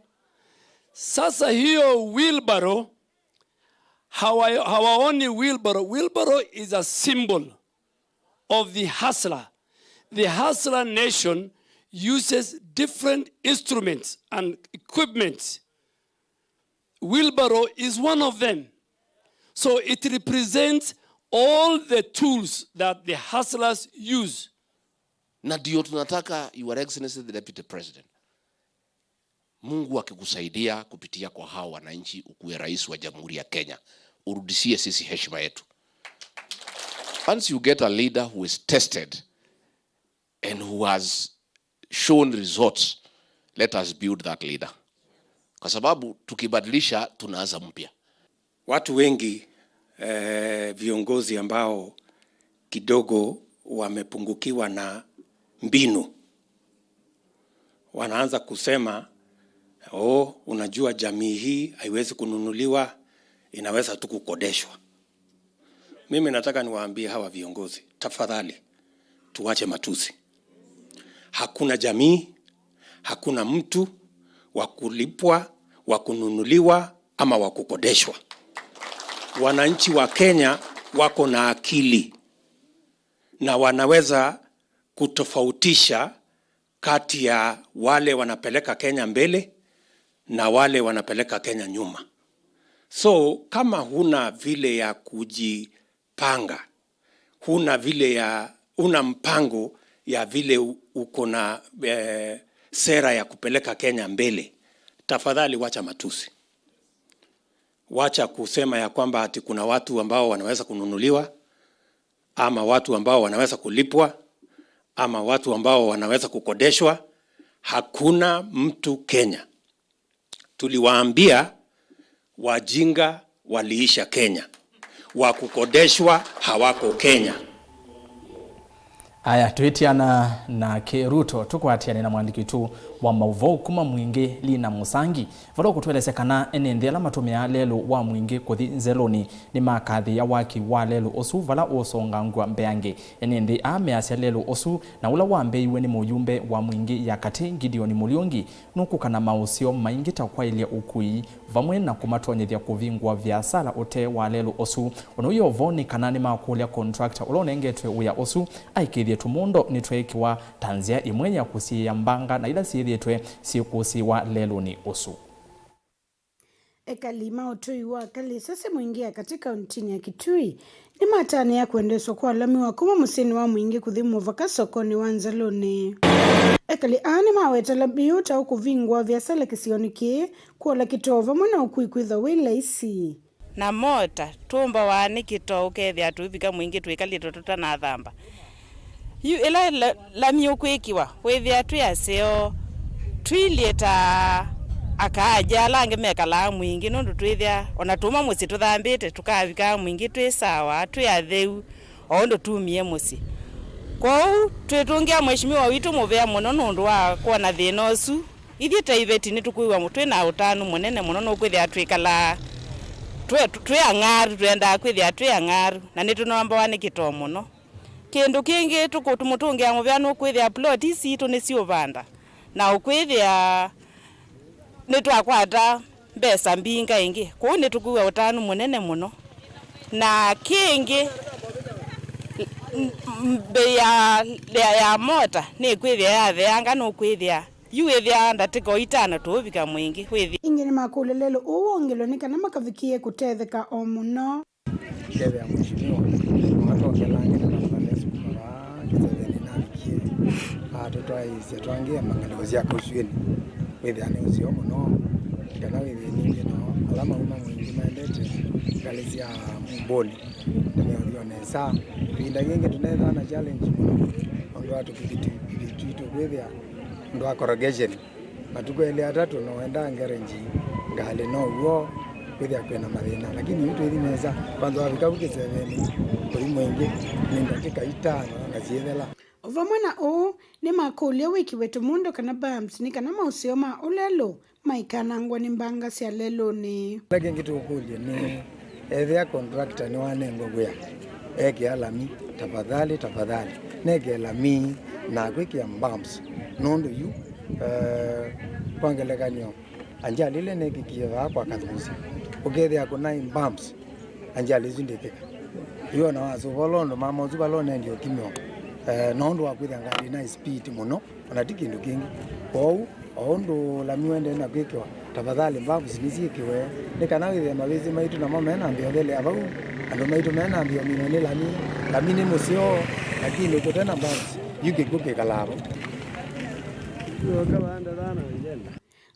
Sasa hiyo wheelbarrow, hawa-, hawaoni wheelbarrow. Wheelbarrow is a symbol of the hustler. The hustler nation uses different instruments and equipments. Wheelbarrow is one of them. So it represents all the tools that the hustlers use. Na ndio tunataka, Your Excellency the Deputy President, Mungu akikusaidia kupitia kwa hawa wananchi, ukuwe rais wa Jamhuri ya Kenya, urudishie sisi heshima yetu. Once you get a leader who is tested and who has shown results, let us build that leader, kwa sababu tukibadilisha, tunaanza mpya. Watu wengi, eh, viongozi ambao kidogo wamepungukiwa na mbinu, wanaanza kusema, "Oh, unajua jamii hii haiwezi kununuliwa, inaweza tu kukodeshwa." Mimi nataka niwaambie hawa viongozi, tafadhali, tuache matusi. Hakuna jamii, hakuna mtu wa kulipwa, wa kununuliwa, ama wa kukodeshwa. Wananchi wa Kenya wako na akili na wanaweza kutofautisha kati ya wale wanapeleka Kenya mbele na wale wanapeleka Kenya nyuma. So, kama huna vile ya kujipanga, huna vile ya, huna mpango ya vile u-, uko na, eh, sera ya kupeleka Kenya mbele, tafadhali wacha matusi. Wacha kusema ya kwamba ati kuna watu ambao wanaweza kununuliwa, ama watu ambao wanaweza kulipwa, ama watu ambao wanaweza kukodeshwa. Hakuna mtu Kenya. Tuliwaambia wajinga waliisha Kenya. Wa kukodeshwa hawako Kenya. Aya, twĩtiana nake Ruto, tũkwatĩane na mwandĩki witũ Wa maũvoo kuma Mwingĩ, Lina Mũsangi, vala ũkũtũelesya kana ene nthĩ ala matũmĩaa lelũ wa Mwingĩ kũthi nzelũnĩ nĩmakathĩĩa waki wa lelũ ũsu vala ũũsongangw'a mbeange. Ene nthĩ aa measya lelũ ũsu na ũla wambĩĩiw'e nĩ mũyumbe wa Mwingĩ ya Katĩ, Gideon Mũliungi, nũkũka na maũseo maingĩ ta kwaĩlya ũkui vamwe na kũmatonyethya kũvingũa viasala ũtee wa lelũ ũsu. Ũndũ wĩ o vo nĩ kana nĩmakũlya contractor ũla ũnengetwe wĩa ũsu aĩkĩĩthye tũmũndo nĩtweekĩwa ta nzĩa ĩmwe ya kũsiĩĩa mbanga na ila syĩthĩĩtwe syĩkũsĩĩwa lelũnĩ ũsu. Ekali ma ũtũi wa Kalĩsasya Mwingĩ ya Katĩ kauntinĩ ya Kitui nĩmatanĩa kũendeeswa kwa lami wa kuma mũsyĩnĩ wa Mwingĩ kũthi mũvaka sokonĩ wa nzelũnĩ. Ekali aa nĩmaweta lami ũũ ta ũkũvingũa viasala kĩsionĩ kĩĩ, kũola kĩtoo vamwe na ũkui kwĩthwa wĩ laisi. Na mota, tũmbawa nĩ kĩtoo ũkethĩa tũvika Mwingĩ twĩkalĩte tũtanathamba. Yu ĩla la-, lami ũkwĩkĩwa, wĩthĩa twĩ aseo, tũilyĩ ta akaaja ala angĩ mekalaa Mwingĩ, nũndũ twĩthĩa ona tũma mũsyĩ tũthambĩte, tũkavikaa Mwingĩ twĩ sawa, twĩ atheu, o ũndũ tumie mũsyĩ. Kwoou, twĩtũngĩa Mheshimiwa witũ mũvea mũno nũndũ wa kwona thĩna ũsu. Ithyĩ ta iveti nĩtũkwĩw'a twĩ na ũtanu mũnene mũno nũkwĩthĩa twĩkalaa twĩ, twĩ ang'aru, twendaa kwĩthĩa twĩ ang'aru, na nĩtũnombawa nĩ kĩtoo mũno. Kĩndũ kĩngĩ tũkũmũtũngĩa mũvea nũkwĩthĩa plot ici sitũ nĩsiũvanda, na ũkwĩthĩa nĩtwakwata mbesa mbinga ĩngĩ, kwoou nĩtũkwĩw'a ũtanu mũnene mũno. Na kĩngĩ, m-, m-, mbei ya, ya, ya mota nĩkwĩthĩa yatheanga, nũkwĩthĩa yu wĩthĩaa ndatĩka o itano tũũvika Mwingĩ, wĩthĩa. Ĩngĩ nĩmakũlya lelũ ũũ wongelwe nĩ kana makavikĩe kũtetheka o mũno. Kethĩa Mheshimiwa, matongelangĩte na Mbalesi kuma vaa kĩsevenĩ navikie, atũtwaĩĩsya twangĩe mang'alĩko sya kũsyĩnĩ, wĩthĩa nĩ ũseo mũno, kana wĩthĩe ningĩ nao ala mauma Mwingĩ maendete ngalĩ sya Mumbũnĩ, tũneũthio nesa. Ĩvinda yĩngĩ tũnethĩwa na challenge mũno, ũndũ wa tũkiviti twitũ kwĩthĩa ũndũ wa corrugation. Matukũ elĩ atatũ no wendaa ngerenji ngalĩ no w'o kwĩthĩa kwĩna mathĩna, lakini yu twĩthi nesa, kwanza wavika vu kĩsevenĩ kũthi Mwingĩ nĩ ndatĩka itano na syĩthela. O vamwe na ũu, nĩmakũlya wĩkĩwe tũmũndũ kana bumps nĩ kana maũseo ma ũlelũ maikanangwa nĩ mbanga sya lelũnĩ. Kĩla kĩngĩ tũkũlye nĩ, ethĩa contractor nĩwanengwa wĩa ekĩa lami, tafadhali, tafadhali, nekĩe lami na kwĩkĩa bumps, nũndũ yu, eh, kwa ngelekany'o, ajali ĩla ĩnekĩkie vaa kwa Kathusi, ũkethĩa kũnaĩ bumps, ajali ĩsu ndĩkĩka. Yu ona wasũva ũla ũndũ mama ũsu vala ũnendie ũkimĩwa, eh, nũndũ wa kwĩthĩa ngalĩ ĩnaĩ speed mũno. Ona ti kĩndũ kĩngĩ. Kwoou, o ũndũ lami ũendee na kwĩkĩwa, tafadhali bumps nĩsyĩkĩwe, nĩ kana wĩthĩe mavĩsĩ maitũ namo menambĩa ũthelea vau, andũ maitũ menambĩa ũminwa nĩ lami. Lami nĩ mũseo, lakini kũte na bumps, yu kĩkw'ũ kĩkalaa vau.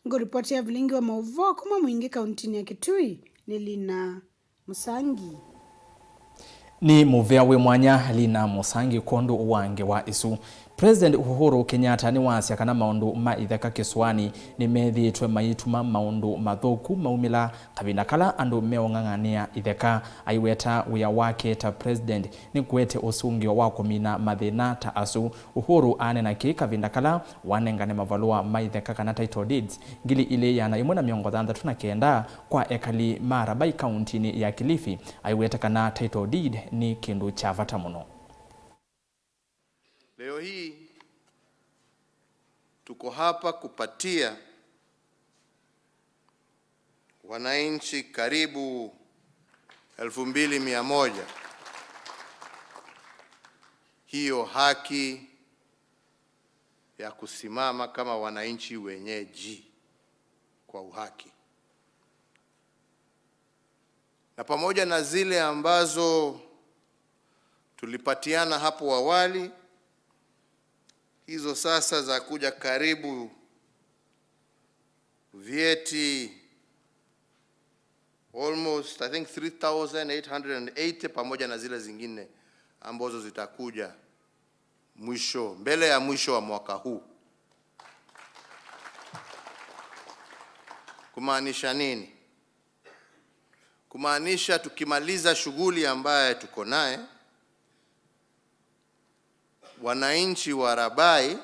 Ngũripoti ya vilingi wa maũvoo kuma Mwingĩ kauntinĩ ya Kitui nĩ Lina Mũsangi. Nĩ mũvea wĩ mwanya Lina Mũsangi kwondũ wa ngewa ĩsu. President Uhuru Kenyatta nĩwaasya kana maũndũ ma itheka kĩsũanĩ nĩmethĩĩtwe maituma maũndũ mathũku maumĩla kavinda kala andũ meũng'ang'anĩa itheka. Aiweta wĩa wake ta president nĩ kũete ũsũngĩo wa kũmina mathĩna ta asu. Uhuru aanena kĩĩ kavinda kala wanengane mavalũa ma itheka kana title deeds ngili ilĩ ĩana ĩmwe na mĩongo thanthatũ na kenda kwa ekali ma Rabai kauntinĩ ya Kilifi, aiweta kana title deed nĩ kĩndũ kya vata mũno. Leo hii tuko hapa kupatia wananchi karibu elfu mbili mia moja hiyo haki ya kusimama kama wananchi wenyeji kwa uhaki. Na pamoja na zile ambazo tulipatiana hapo awali, hizo sasa za kuja karibu vyeti almost, I think, three thousand eight hundred and eighty, pamoja na zile zingine ambazo zitakuja mwisho, mbele ya mwisho wa mwaka huu. Kumaanisha nini? Kumaanisha tukimaliza shughuli ambaye tuko naye, wananchi wa Rabai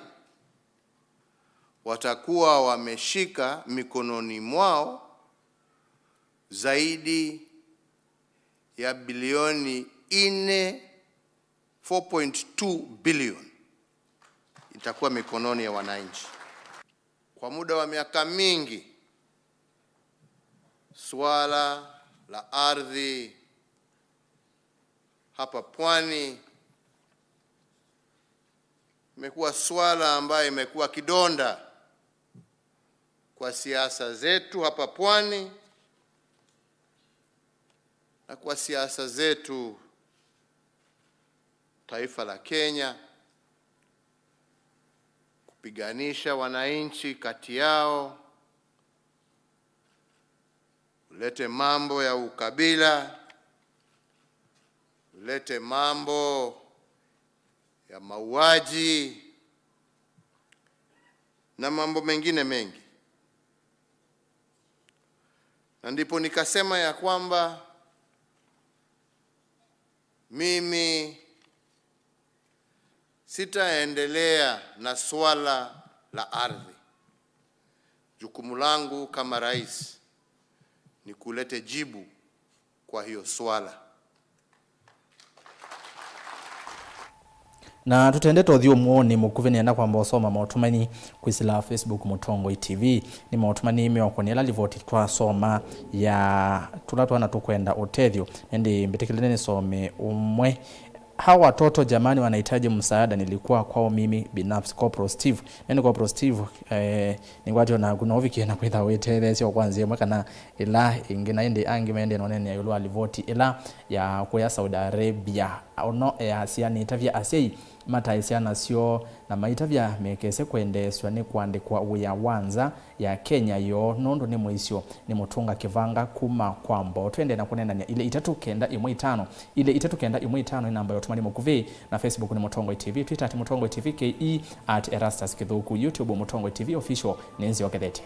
watakuwa wameshika mikononi mwao zaidi ya bilioni nne, four point two billion itakuwa mikononi ya wananchi. Kwa muda wa miaka mingi, suala la ardhi hapa pwani imekuwa suala ambayo imekuwa kidonda kwa siasa zetu hapa pwani na kwa siasa zetu taifa la Kenya, kupiganisha wananchi kati yao, kulete mambo ya ukabila, kulete mambo ya mauaji na mambo mengine mengi. Na ndipo nikasema ya kwamba mimi sitaendelea na swala la ardhi. Jukumu langu kama rais ni kulete jibu kwa hiyo swala. Na tũtendete ũthyũmũonĩ mũkuvĩ, nĩenda kwamba ũsoma maũtũmani kwĩsĩla Facebook Mũtongoi T V. Nĩ maũtũmani meũkũnĩa ĩla livoti twasoma ya tũla twana tũkwenda ũtethyo. Ĩndĩ mbĩtĩkĩleni nĩsome ũmwe. Hawa watoto jamani wanahitaji msaada, nilikuwa kwao mimi binafsi. Corporal Steve. Nĩ Corporal Steve, eh, nĩngwatĩo naku no ũvikie na kwĩtha wĩtetheesya o kwa nzĩa ĩmwe kana ĩla ĩngĩ, na ĩndĩ angĩ maendee na ũneenea ĩũlũ wa livoti ĩla ya kũya Saudi Arabia. Ono easya nĩtavya asyai matae syana syoo na maitavya mekese kwendeesw'a nĩ kũandĩkwa wĩa wa nza ya Kenya yoo nũndũ nĩ mũisyo. Nĩ Mũtũnga Kĩvanga kuma Kwambo. Twende na kũneenany'a ilĩ itatũ kenda ĩmwe itano. Ilĩ itatũ kenda ĩmwe itano nĩ namba ya ũtũmani mũkuvĩ, na Facebook nĩ Mũtongoi T V, Twitter at Mũtongoi T V K E, at Erastus Kĩthũku, YouTube Mũtongoi T V Official. Nĩ nzĩa ũkethetye.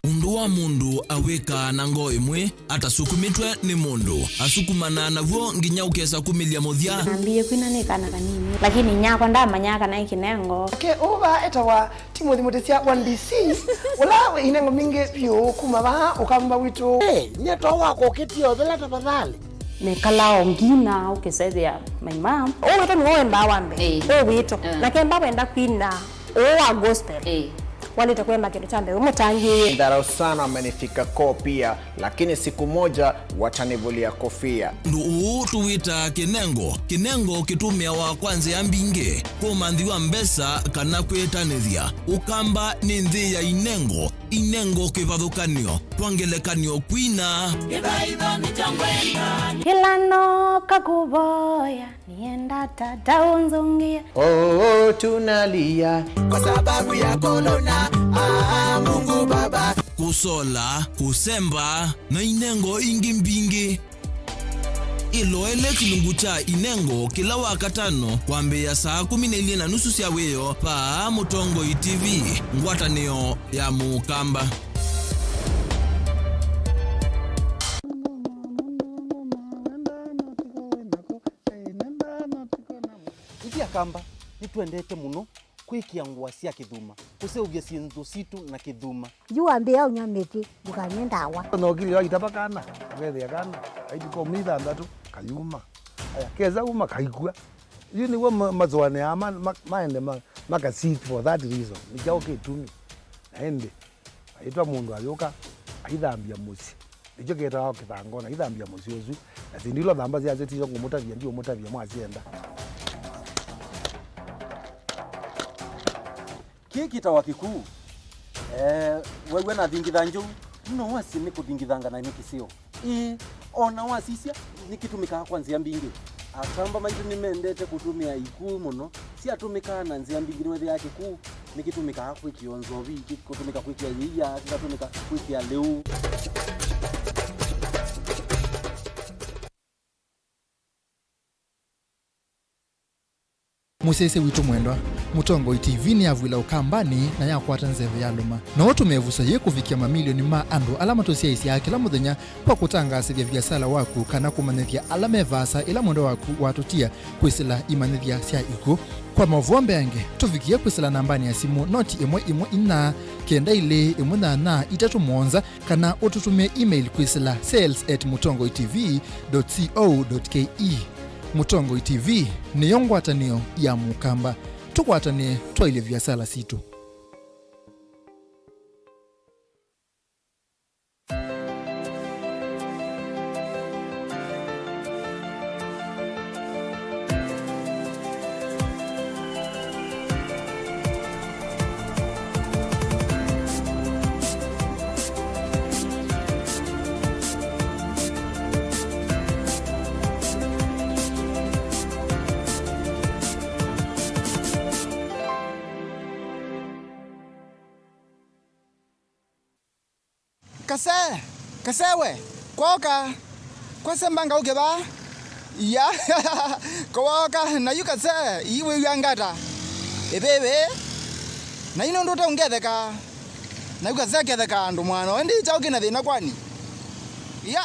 Ũndũ wa mũndũ awĩkaa na ngoo ĩmwe atasukumĩtwe nĩ mũndũ, asukumanaa naw'o nginya ũkesa kumĩlya mũthya. Nambĩĩe kwina nĩ kana kanini, lakini nyakwa ndamanyaa kana ĩ kĩnengo. Nake ũũ vaa etawa Timothy Mũtĩsya wa D C, ũla wĩ inengo mbingĩ vyũ kuma vaa Ũkamba witũ. Hey, nyie to wakwa ũkĩtie ũthela tafadhali. Nĩkalaa o ngina ũkĩsethĩa my mom. Ũũ witũ nĩwe wendaa wa mbee. Ĩĩ. Ũũ witũ. Eh. Na kemba wenda kwina ũũ wa gospel. Ĩĩ. Walĩte kũemba kĩndũ kya mbee, wĩ mũtangĩĩe. Dharau sana wamenifika koo pia, lakini siku moja watanivulia kofia. Ũndũ ũũ tũwĩtaa kĩnengo. Kĩnengo kĩtũmĩawa kwa nzĩa mbingĩ, kwa ũmanthi wa mbesa kana kwĩtanĩthya. Ũkamba nĩ nthĩ ya inengo. Inengo kĩvathũkanyo, kwa ngelekany'o kwina. Kĩla nooka kũvoya, nĩenda tata ũnzũngĩe. Oh, tunalia kwa sababu ya korona. Ah, Mungu Baba. Kũsola, kũsemba, na inengo ingĩ mbingĩ. Ĩloele kĩlungu kya Inengo kĩla Wakatano kwambĩĩa saa kũmi na ilĩ na nusu sya wĩoo vaa Mũtongoi T V, ngwatanĩo ya Mũkamba. Ithyĩ Akamba nĩtwendete mũno kwĩkĩa ngũa sya kĩthuma, kũseũvya syĩndũ sitũ na kĩthuma. Yu wambĩĩa ũnyw'a mĩtĩ, ndũkanywe ndawa. Ona ũkilya waitava kana, ũkethĩa kana, aitũka ũmĩ ithanthatu, kayuma. Aya, kesa uma, kaikw'a. Yu nĩw'o ma-, masũanĩaa ma-, ma-, maende ma-, maka seek for that reason. Nĩ kyaũ kĩtumi? Na ĩndĩ, aitwa mũndũ ayũka, aithambya mũsyĩ. Nĩkyo kĩtawa kĩthangona, ithambya mũsyĩ ũsu. Na syĩndũ ila ũthamba syasyo tisyo ngũmũtavya, ndiũmũtavya mwasyenda. Kĩĩ kĩtawa kĩkuu. Eh, wew'a nathingitha njũu, no wasye nĩ kũthingithanga na nĩ kĩseo. Ĩĩ, o na wasisya, nĩkĩtũmĩkaa kwa nzĩa mbingĩ. Akamba maitũ nĩmendete kũtũmĩa ikuu mũno. Syatũmĩkaa na nzĩa mbingĩ, nĩwethĩaa kĩkuu nĩkĩtũmĩkaa kwĩkĩa nzovi, kĩkatũmĩka kwĩkĩa ĩia, kĩkatũmĩka kwĩkĩa lĩu. Mũsyaĩĩsya witũ mwendwa, Mũtongoi T V nĩyavw'ĩla Ũkambanĩ na yakwata nzeve yalũma. No ũtũme ĩvuso yĩĩ kũvikĩa mamilioni ma andũ ala matũsyaĩĩsyaa kĩla mũthenya kwa kũtangaasĩthya viasala waku kana kũmanyĩthya ala me vaasa ĩla mwendwa waku watũtia kwĩsĩla imanyĩthya sya ikw'ũ. Kwa maũvoo mbeange, tũvikĩe kwĩsĩla nambanĩ ya simũ noti ĩmwe ĩmwe inya kenda ilĩ ĩmwe nyanya itatũ mũonza, kana ũtũtũmĩe email kwĩsĩla sales at mũtongoi T V dot co dot K E. Mũtongoi T V nĩyo ngwatanĩo ya Mũkamba. Tũkwatanĩe twaĩlye viasala sitũ. Kase, kase we, kwoka, kwase mbanga ũke vaa. Ya, kwoka, na yu kase, ii wĩw'a ngata. Ĩvĩvĩ, na yu nũndũ ũteũngetheka. Na yu kase ketheka andũ mwana, wendi kyaũ kĩna thĩna kwani? Ya,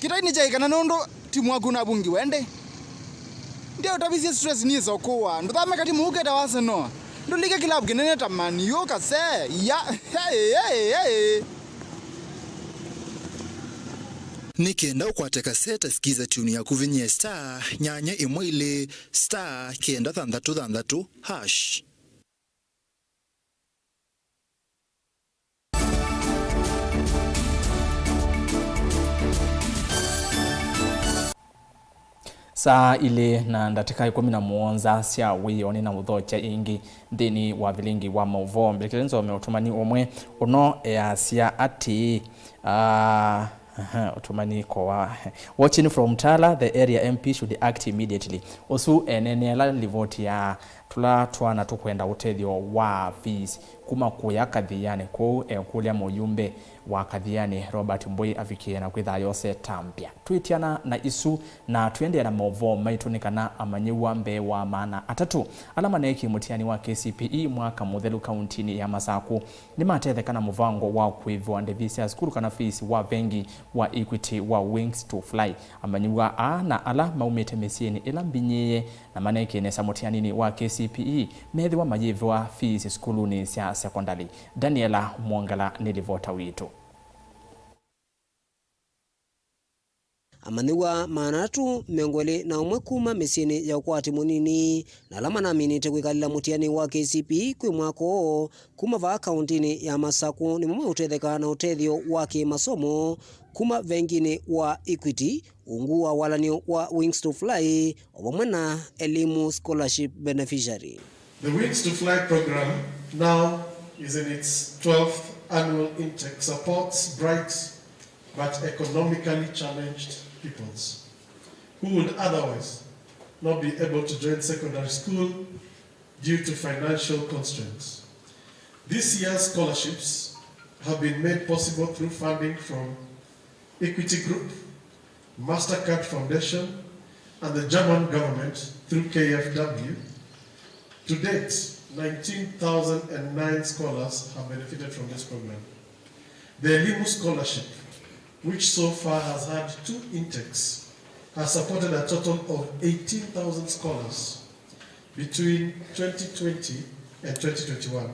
kĩtai nĩ kyaĩ kana nũndũ timu waku navungiwe ĩndĩ. Ndiũtavisye stress nĩsa ũkũwa. Ndũthame katimu ũketa Arsenal. Ndũlike kilabu kĩnene ta Man U kase. Ya. Hey, hey, hey. Nĩ kenda ũkwate kaseta, skiza tune yaku, vinyĩe star nyanya ĩmwe ilĩ star kenda thanthatũ thanthatũ hash. Saa ilĩ na ndatĩka ĩkũmi na mũonza sya wĩoo nĩnaũthokya ĩngĩ nthĩnĩ wa vilingi wa maũvoo. Mbĩkĩle nzome ũtũmani ũmwe ũno easya atĩĩ, ah, aha, ũtũmani kowa. Watching from Tala, the area M P should act immediately. Ũsu eneeneela livoti ya tũla twana tũkwenda ũtethyo wa fees kuma kũya Kathianĩ kũu, ekũlya mũyumbe wa Kathianĩ Robert Mbũi avikĩe na kwĩtha yose ta mbya. Twĩtiana na isu na tũendeea na maũvoo maitũ nĩ kana amanyĩw'a mbee wa maana atatũ ala maneekie mũtiani wa K C P E mwaka mũthelu kauntinĩ ya Masakũ nĩmatetheka na mũvango wa kũĩvĩwa ndĩvi sya sukulu kana fees wa vengi wa Equity wa Wings to Fly. Amanyĩw'a aa na ala maumĩte mĩsyĩnĩ ĩla mbinyĩĩe na maneekie nesa mũtianinĩ wa K C P E methĩwa mayĩvĩwa fees sukulunĩ sya sekondalĩ. Daniela Mwongela nĩ livota witũ. Amanyĩw'a maana atatũ mĩongo ĩlĩ na ũmwe kuma mĩsyĩnĩ ya ũkwati mũnini na ala manaminĩte kwĩkalĩla mũtiani wa K C P E kwĩ mwaka ũũ kuma vaa kauntinĩ ya Masakũ nĩmo meũtetheka na ũtethyo wa kĩmasomo kuma venginĩ wa Equity, ungu wa walan'yo wa Wings to Fly, o vamwe na Elimu Scholarship Beneficiary. The Wings to Fly program now is in its twelfth annual intake, supports bright but economically challenged pupils who would otherwise not be able to join secondary school due to financial constraints. This year's scholarships have been made possible through funding from Equity Group, Mastercard Foundation, and the German government through K F W. To date, nineteen thousand and nine scholars have benefited from this program. The Elimu Scholarship, which so far has had two intakes, has supported a total of eighteen thousand scholars between twenty twenty and twenty twenty-one.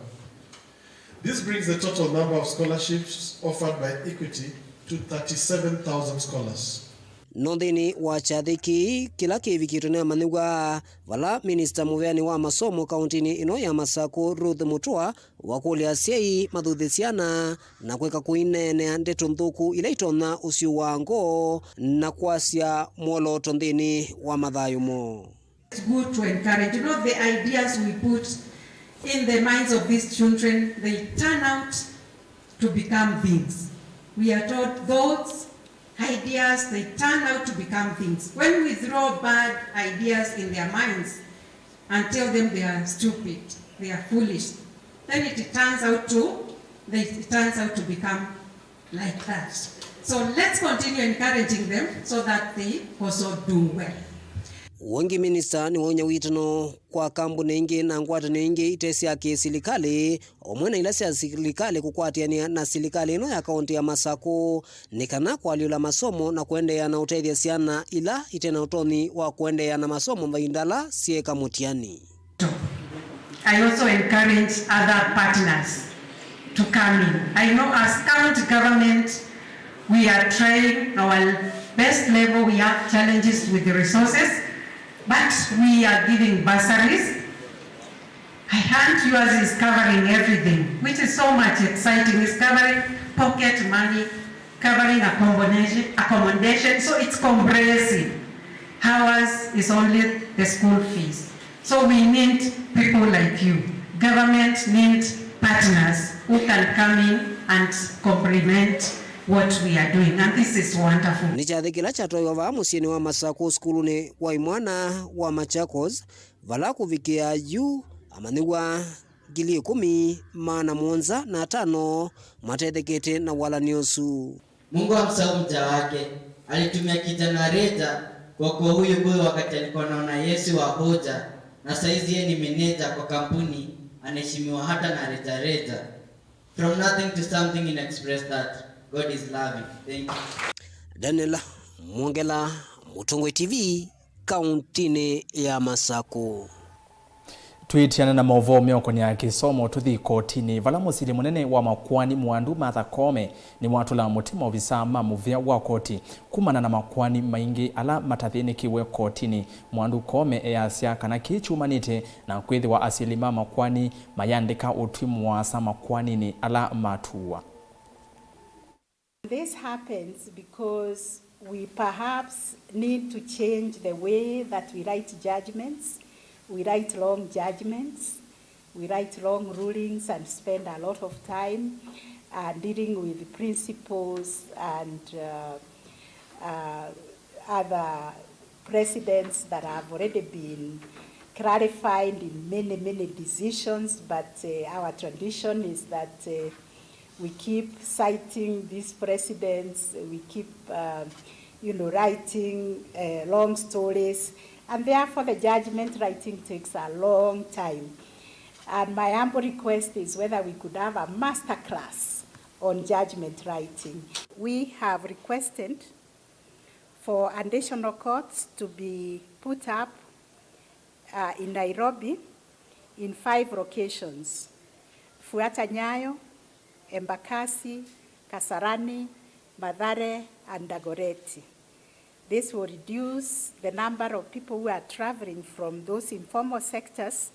This brings the total number of scholarships offered by Equity to thirty-seven thousand scholars. No nthĩnĩ wa kyathĩ kĩĩ kĩla kĩvikĩtwe nĩ amanyĩw'a, vala minista mũveani wa masomo kauntinĩ ĩno ya Masakũ Ruth Mutua wakũlya asyai mathuthye syana na kwĩka kũineenea ndeto nthũku ila itonya ũsyũa ngoo na kwasya mwolooto nthĩnĩ wa mathayũ moo. It's good to encourage. You know, the ideas we put in the minds of these children, they turn out to become things. We are taught thoughts, ideas, they turn out to become things. When we throw bad ideas in their minds and tell them they are stupid, they are foolish, then it turns out to, they, it turns out to become like that. So let's continue encouraging them so that they also do well. Ũngĩ, minista nĩwaumya wĩtano kwa kambuni ingĩ na ngwatanĩo ingĩ ite sya kĩsilikalĩ, o ũmwe na ila sya silikalĩ kũkwatĩanĩa na silikalĩ ĩno ya kaũntĩ ya Masakũ nĩ kana kũalyũla masomo na kũendeea na ũtethya syana ila ite na ũtonyi wa kũendeea na masomo mavinda ala syeeka mũtiani. I also encourage other partners to come in. I know as county government, we are trying our best level. We have challenges with the resources, but we are giving bursaries. I heard yours is covering everything, which is so much exciting. It's covering pocket money, covering accommodation, accommodation, so it's comprehensive. Ours is only the school fees. So we need people like you. Government need partners who can come in and complement what we are doing. And this is wonderful. Nĩ kyathĩ kĩla kyatwaiwa vaa mũsyĩnĩ wa Masakũ sukulunĩ wa imwana wa Machakos, vala kũvikĩa yu amanyĩw'a ngili ĩkũmi maana mũonza na atano matethekete na walani ũsu. Mungu amsahau mja wake. Alitumia kijana Reja kwa kuwa huyu boy wakati alikuwa anaona Yesu wa hoja, na saizi yeye ni meneja kwa kampuni, anaheshimiwa hata na Reja Reja. From nothing to something in express that. God is loving. Thank you. Daniel Mwongela, Mũtongoi T V, kauntinĩ ya Masakũ. Twĩtiana na maũvoo meũkonea kĩsomo, tũthi kotinĩ, vala mũsili mũnene wa makoani Mwandu Martha Koome nĩwatũla mũtĩ maovisaa ma mũvĩa wa koti kumana na makoani maingĩ ala matathĩnĩkĩwe kotinĩ. Mwandu Koome easya kana kĩĩ kyumanĩte na kwĩthĩwa asili ma makoani mayandĩka ũtwi mũasa makoaninĩ ala matuwa. This happens because we perhaps need to change the way that we write judgments. We write long judgments, we write long rulings and spend a lot of time, uh, dealing with principles and, uh, uh, other precedents that have already been clarified in many, many decisions, but, uh, our tradition is that, uh, we keep citing these precedents, we keep, uh, you know, writing, uh, long stories, and therefore the judgment writing takes a long time. And my humble request is whether we could have a master class on judgment writing. We have requested for additional courts to be put up, uh, in Nairobi in five locations: Fuata Nyayo, Embakasi, Kasarani, Mathare, and Dagoretti. This will reduce the number of people who are traveling from those informal sectors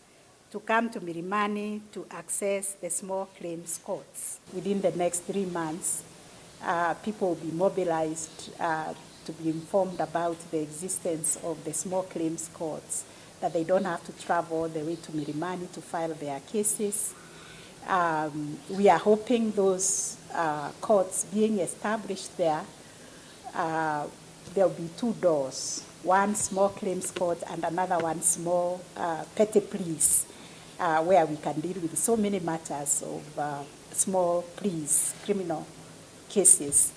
to come to Milimani to access the small claims courts. Within the next three months, uh, people will be mobilized, uh, to be informed about the existence of the small claims courts, that they don't have to travel all the way to Milimani to file their cases. Um, we are hoping those, uh, courts being established there, uh, there'll be two doors, one small claims court and another one small, uh, petty pleas, uh, where we can deal with so many matters of, uh, small pleas, criminal cases.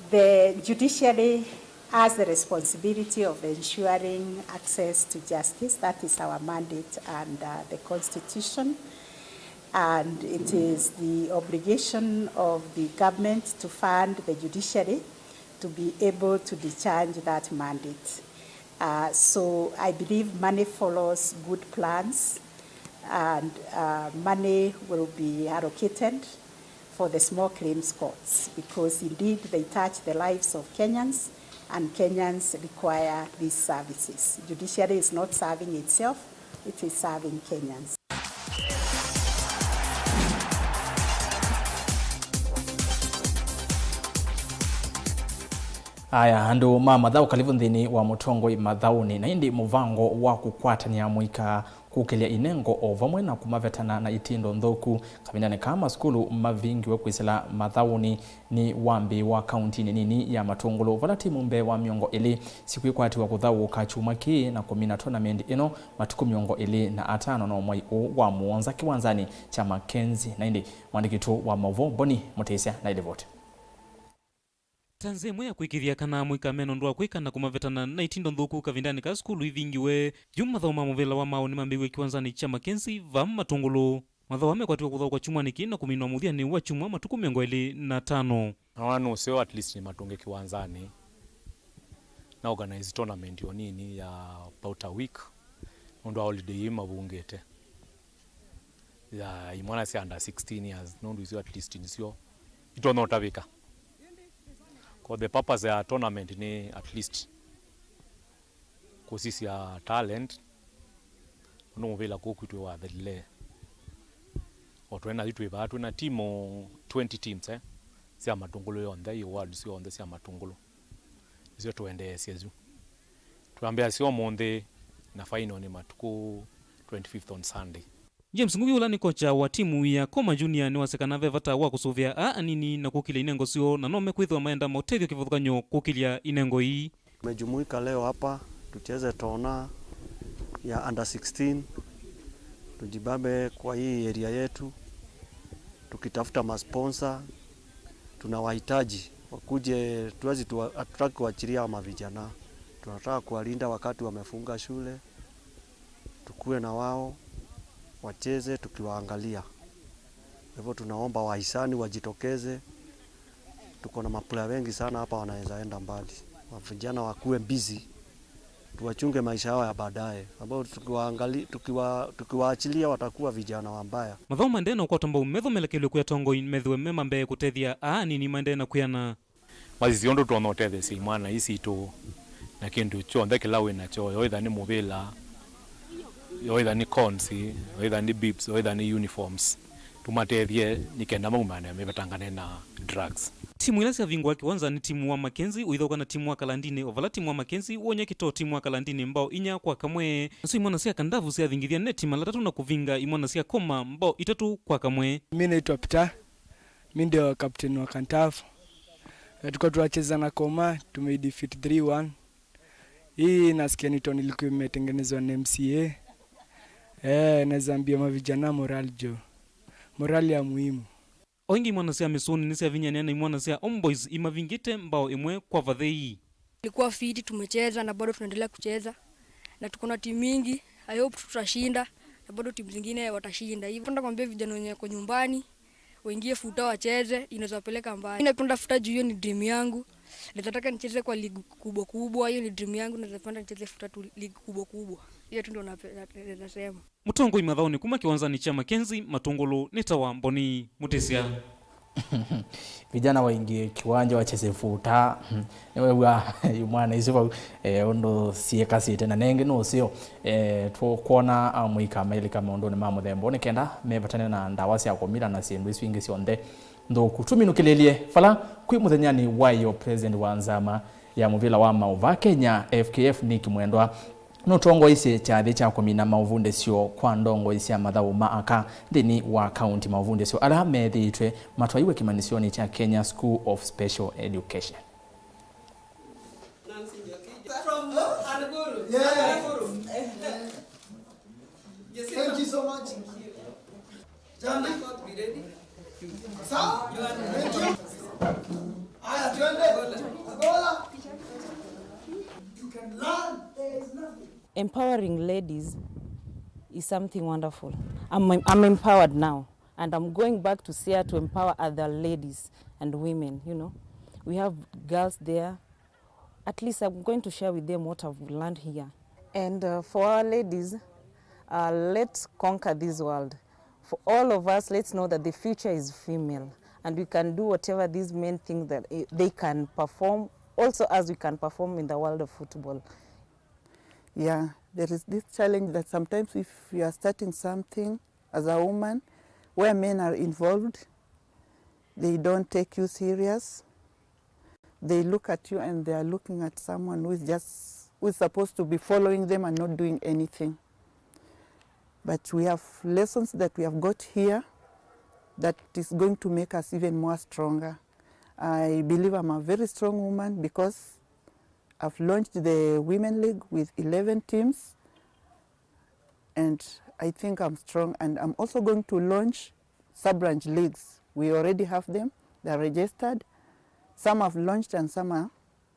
The judiciary has the responsibility of ensuring access to justice. That is our mandate under the Constitution. And it is the obligation of the government to fund the judiciary to be able to discharge that mandate. Uh, so I believe money follows good plans, and, uh, money will be allocated for the small claims courts, because indeed they touch the lives of Kenyans, and Kenyans require these services. Judiciary is not serving itself, it is serving Kenyans. Aya, andũ ma mathaũ, kalĩvũ nthĩnĩ wa Mũtongoi Mathaũnĩ. Na ĩndĩ mũvango wa kũkwatany'a mũika, kũkĩlya inengo o vamwe na kũmavetana na itindo nthũku kavindanĩ kaa masukulu mavingiwe kwĩsĩla mathaũnĩ nĩ wambĩĩwa kauntinĩ nini ya Matũngũlũ, vala timu mbee wa mĩongo ĩlĩ sikwĩkwatĩwa kũthaũũka kyumwa kĩĩ na kũmina tournament ĩno matukũ mĩongo ĩlĩ na atano no mwai ũũ wa mũonza kĩwanzanĩ kya Mackenzie. Na ĩndĩ mwandĩki witũ wa maũvoo Boni Mũtĩsya na ĩlivoti. Ta nzĩa ĩmwe ya kũĩkĩĩthya kana amũika me na ũndũ wa kwĩka na kũmavetana na itindo nthũku kavindanĩ ka sukulu ivingiwe, yu mathaũ ma mũvĩla wa maũũ nĩmambĩĩw'e kĩwanzanĩ kya Mackenzie va Matũngũlũ. Mathaũ aa mekwatiwe kũthaũkwa kyumwanĩ kĩĩ na kũminwa mũthyanĩ wa kyumwa matukũ mĩongo ĩlĩ na atano. Na wana ũseo at least nĩmatũnge kĩwanzanĩ. Na organize tournament o nini ya about a week nũndũ wa holiday ii mavungĩte ya imwana sya under sixteen years, nũndũ isu at least nĩsyo itonya ũtavĩka. 'Cause the purpose ya tournament nĩ at least kũsisya talent, nũndũ mũvĩla kũu kwitũ wathelile. O twĩ na yu twĩ vaa, twĩ na timu twenty teams, eh, sya Matũngũlũ yonthe, i ward syonthe sya Matũngũlũ. Nĩsyo tũendeesye yu. Twambĩasya ũmũnthĩ, na final nĩ matukũ twenty-fifth on Sunday. James Ngugi, ũla nĩ kocha wa timu ya Koma Junior, nĩwasya kana ve vata wa kũsũvĩa aa anini na kũkĩlya inengo syoo, na no mekwĩthĩwa maenda maũtethyo kĩvathũkany'o kũkĩlya inengo ii. Tumejumuika leo hapa tucheze tona ya under sixteen, tujibambe kwa hii area yetu, tukitafuta masponsa. Tunawahitaji wakuje, tuwezi tuwa-, hatutaki kuachilia hawa mavijana, tunataka kuwalinda wakati wamefunga shule, tukue na wao, wacheze tukiwaangalia. Kwa hivyo tunaomba wahisani wajitokeze. Tuko na maplayer wengi sana hapa wanaweza enda mbali. Vijana wakuwe busy, tuwachunge maisha yao ya baadaye, ambao tukiwaangali-, tukiwa-, tukiwaachilia watakuwa vijana wabaya. Mathaũ maendee na ũkwatwa mbau methomelekelw'e kwĩ atongoi methĩwe me ma mbee kũtethya aa anini maendee na kwĩana. Masisye ũndũ tũtonya ũtetheesya imwana ii sitũ na kĩndũ kyonthe kĩla wĩ nakyo, yoĩtha nĩ mũvĩla, yoĩtha nĩ cones, yoĩtha nĩ bibs, yoĩtha nĩ uniforms. Tũmatethye nĩ kenda maumane mevetangane na drugs. Timu ila syavingũa kĩwanzanĩ, timu wa Mackenzie ũithauka na timu wa Kalandini, o vala timu wa Mackenzie wonya kĩtoo timu wa Kalandini mbao inya kwa kamwe. Nasyo imwana sya Kandavu syathingithya neti mala atatũ na kũvinga imwana sya Koma mbao itatũ kwa kamwe. Mi naitwa Peter. Mi ndio captain wa Kantafu. Na tulikuwa tunacheza na Koma, tumeidefeat three one. Hii nasikia ni town ilikuwa imetengenezwa na M C A. Eh, naweza ambia mavijana moral jo. Moral ya muhimu. O ĩngĩ imwana sya Mĩsũnĩ nĩsyavinyanĩa na imwana sya Homeboys imavingĩte mbao ĩmwe kwa vathei. Ilikuwa fiti, tumecheza na bado tunaendelea kucheza. Na tuko na timu mingi. I hope tutashinda na bado timu zingine watashinda. Hivyo nataka kuambia vijana wenye wako nyumbani, waingie futa wacheze, inaweza wapeleka mbali. Mimi napenda futa juu hiyo ni dream yangu. Naweza taka nicheze kwa league kubwa kubwa, hiyo ni dream yangu, naweza penda nicheze futa tu league kubwa kubwa. Hiyo tu ndio nape-, nape-, naweza sema. Mũtongoi mathaũnĩ kuma kĩwanzanĩ kya Mackenzie Matũngũlũ nĩ ta wa Mboni Mũtĩsya. Vijana waingie kiwanja wacheze futa. Nĩwew'a yu mwana isu vau, eh, ũndũ syĩkasĩte na nengĩ nũseo, eh, tũkwona amũika mailĩka maũndũnĩ ma mũthemba ũũ nĩ kenda mevatane na ndawa sya kũmila na syĩndũ isu ingĩ syonthe nthũku. Tũminũkĩlĩlye vala kwĩ mũthenyanĩ wa ĩyo, president wa nzama ya mũvĩla wa maũva Kenya, F K F, Nick Mwendwa, nũtongoeisye kyathĩ kya kũmina maũvundĩsyo kwa ndongoi sya mathaũ ma aka nthĩnĩ wa kaunti, maũvundĩsyo ala methĩĩtwe matwaiwe kĩmanyĩsyonĩ kya Kenya School of Special Education. Thank you so much. Sawa? Thank you. Haya, twende. Angola. You can learn. There is nothing. Empowering ladies is something wonderful. I'm, I'm empowered now, and I'm going back to Siaya to empower other ladies and women, you know. We have girls there. At least I'm going to share with them what I've learned here. And, uh, for our ladies, uh, let's conquer this world. For all of us, let's know that the future is female, and we can do whatever these men think that, eh, they can perform, also as we can perform in the world of football. Yeah, there is this challenge that sometimes if you are starting something as a woman, where men are involved, they don't take you serious. They look at you and they are looking at someone who is just, who is supposed to be following them and not doing anything. But we have lessons that we have got here that is going to make us even more stronger. I believe I'm a very strong woman because I've launched the Women League with eleven teams, and I think I'm strong. And I'm also going to launch sub-branch leagues. We already have them, they're registered. Some have launched and some are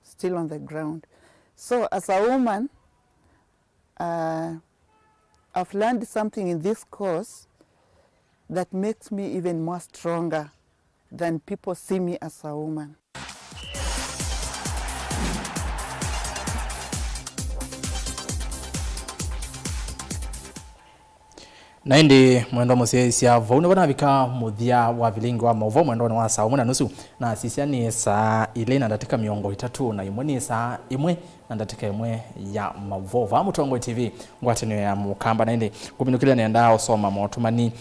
still on the ground. So as a woman, uh, I've learned something in this course that makes me even more stronger than people see me as a woman. Na ĩndĩ mwendwa mũsyaĩĩsya, vau nĩvo navika mũthya wa vilingi wa maũvoo mwendonĩ wa saa ũmwe na nusu. Nasisya nĩ saa ilĩ na ndatĩka mĩongo ĩtatũ na ĩmwe, nĩ saa ĩmwe na ndatĩka ĩmwe ya maũvoo vaa Mũtongoi T V, ngwatanĩo ya Mũkamba. Na ĩndĩ kũminũkĩlya nĩendaa ũsoma motũmani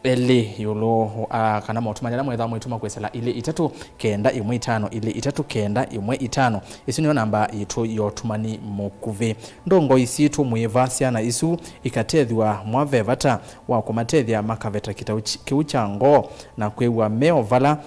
elĩ ĩũlũ, a, kana motũmani ala mwĩthwa mũitũma kwĩsĩla ilĩ itatũ kenda ĩmwe itano ilĩ itatũ kenda ĩmwe itano. Ĩsu nĩyo namba yitũ ya ũtũmani mũkuvĩ. Ndongoi sitũ, mwĩva syana isu ikatethw'a mwa ve vata wa kũmatethya makaveta kĩtau ch-, kĩu kya ngoo na kwĩw'a me o vala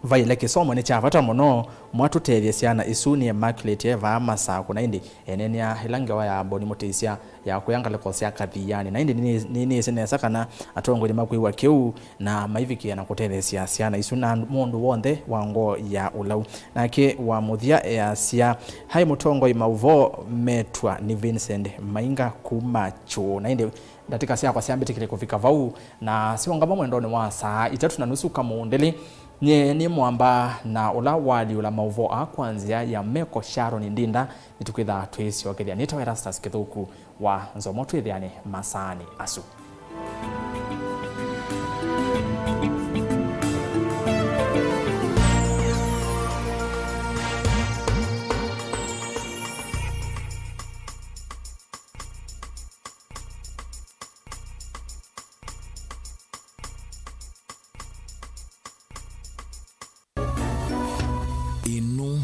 vaĩle. Kĩsomo nĩ kya vata mũno. Mwatũtethye syana isu. Nĩ Immaculate e vaa Masakũ, na ĩndĩ eneenea ĩla ngewa ya Boni Mũtĩsya ya kũya ngalĩko sya Kathianĩ. Na ĩndĩ nĩ, nĩ, nĩnĩsĩ nesa kana atongoi nĩmakwĩw'a kĩu na maivikĩĩa na kũtetheesya syana isu na mũndũ w'onthe wa ngoo ya ũlau. Nake wa mũthya easya, aĩ mũtongoi, maũvoo metw'a nĩ Vincent Mainga kuma Kyũũ. Na ĩndĩ ndatĩka syakwa syambĩtĩkĩle kũvika vau na siũngama mwendonĩ wa saa itatũ na nusu kamũndĩlĩ. Nyie nĩ mwamba na ũla waalyũla maũvoo aa kwa nzĩa ya meko, Sharon Ndinda. Nĩtũkwĩthaa twĩsyokethya. Nĩtawa Erastus Kĩthũku wa Nzomo. Twĩthĩane masaanĩ asu. Ĩno